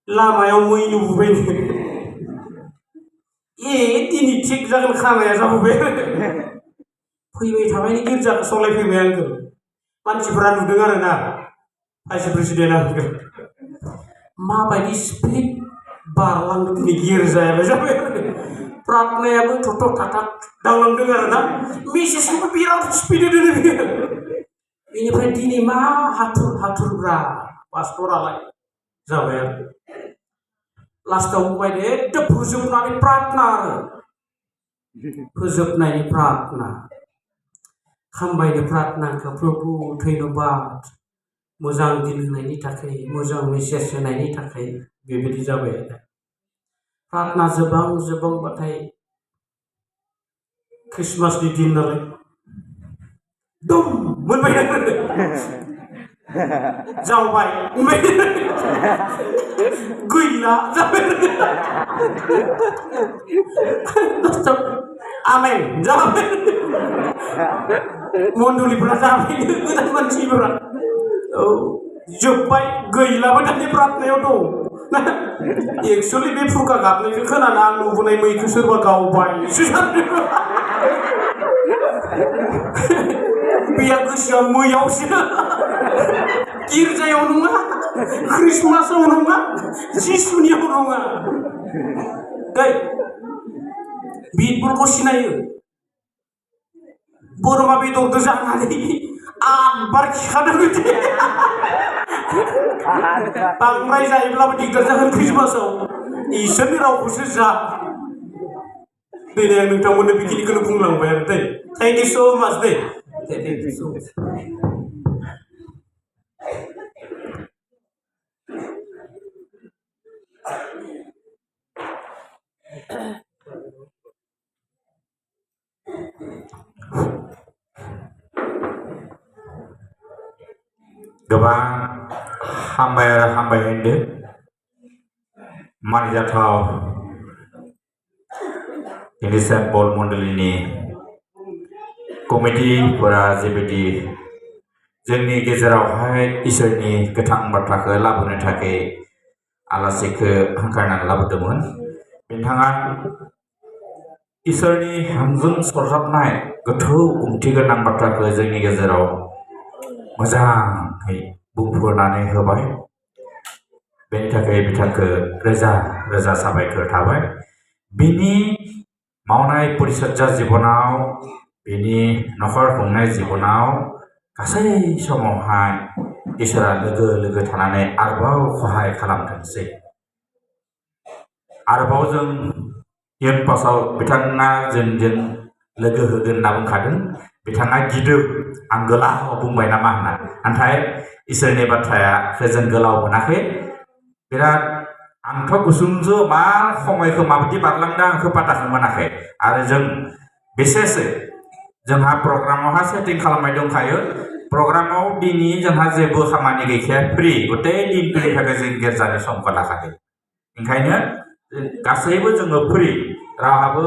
लामायाव मै नुबोबायनो दिनै थिग जागोन खानाया जाबोबाय फैबाय थाबायनि गिर्जाखौ सलायफैबाय आंखौ मानसिफोरा नुदों आरो ना भाइस प्रेसिडेन्टआ होनगोन माबायदि स्पिड बारलांदों दिनै गिर्जायालाय जाबाय प्रार्थनायाबो थथ' थाथाथ दावलांदों आरो ना मेसेजखौबो बिराद स्पिडै दोनो बियो बेनिफ्राय दिनै मा हाथुरब्रा पास्टरालाय जाबाय आरो लास्टआव बुंबाय एकदम फोजोबनानै प्रार्थना आरो फोजोबनायनि प्रार्थना खामबायनो प्रार्थनाखौ प्रभु धन्यबाद मोजां दिन होनायनि थाखाय मोजां मेसेज होनायनि थाखाय बेबायदि जाबाय आरो प्रार्थना जोबांबाथाय ख्रिस्टमासनि दिन नालाय दम मोनबाय जाबाय गैला जाबाय आमेन जाबाय मण्डलिफोरा जाबाय गोदान मानसिफोरा औ जोब्बाय गैलाबो दानि प्रार्थनायाव दं एक्सुवेलि बे फुरखा गाबनायखौ खोनाना आं नुबोनाय मैखौ सोरबा गावबायसो सानदों बेया गोसोआ मैयावसो गिर्जायाव नङा ख्रिस्टमासाव नङा जिसुनियाव नङा दै बिदफोरखौ सिनायो बोरमा बेदरखौ जानानै 8 बार खिखादों बांद्राय जायोब्लाबो दिगदार जागोन ख्रिस्टमासाव इसोरनि रावखौसो जा दिनै आं नोंथांमोननो बेखिनिखौनो बुंलांबाय आरो दै थेंक इउ स' माच दै थेंक इउ स' माच गोबां हामबाय आरो हामबाय होनदों मानिजाथाव जोंनि सेन्ट पल मण्डलिनि कमिटिफोरा जेबायदि जोंनि गेजेरावहाय इसोरनि गोथां बाथ्राखौ लाबोनो थाखाय आलासिखौ हांख्रायनानै लाबोदोंमोन बिथाङा इसोरनि हांजों सरजाबनाय गोथौ ओंथि गोनां बाथ्राखौ जोंनि गेजेराव मोजाङै बुंफोरनानै होबाय बेनि थाखाय बिथांखौ रोजा रोजा साबायखर थाबाय बिनि मावनाय परिचर्या जिबनाव बिनि नखर खुंनाय जिबनाव गासै समावहाय इसोरा लोगो लोगो थानानै आरोबाव सहाय खालामथोंसै आरोबाव जों इयुन पासाव बिथाङा जोंजों लोगो होगोन होनना बुंखादों बिथाङा गिदों आं गोलाव बुंबाय नामा होनना नाथाय इसोरनि बाथ्राया जों गोलाव मोनाखै बिराद आंथ' गुसुंसो मा समायखौ माबायदि बारलांदों आंखौ पाताखौ मोनाखै आरो जों बेसेसो जोंहा प्रग्रामावहा सेटिं खालामनाय दंखायो प्रग्रामाव दिनै जोंहा जेबो खामानि गैखाया फ्रि गथै दिनफोरनि थाखाय जों गिर्जानि समखौ लाखादों ओंखायनो गासैबो जोङो फ्रि रावहाबो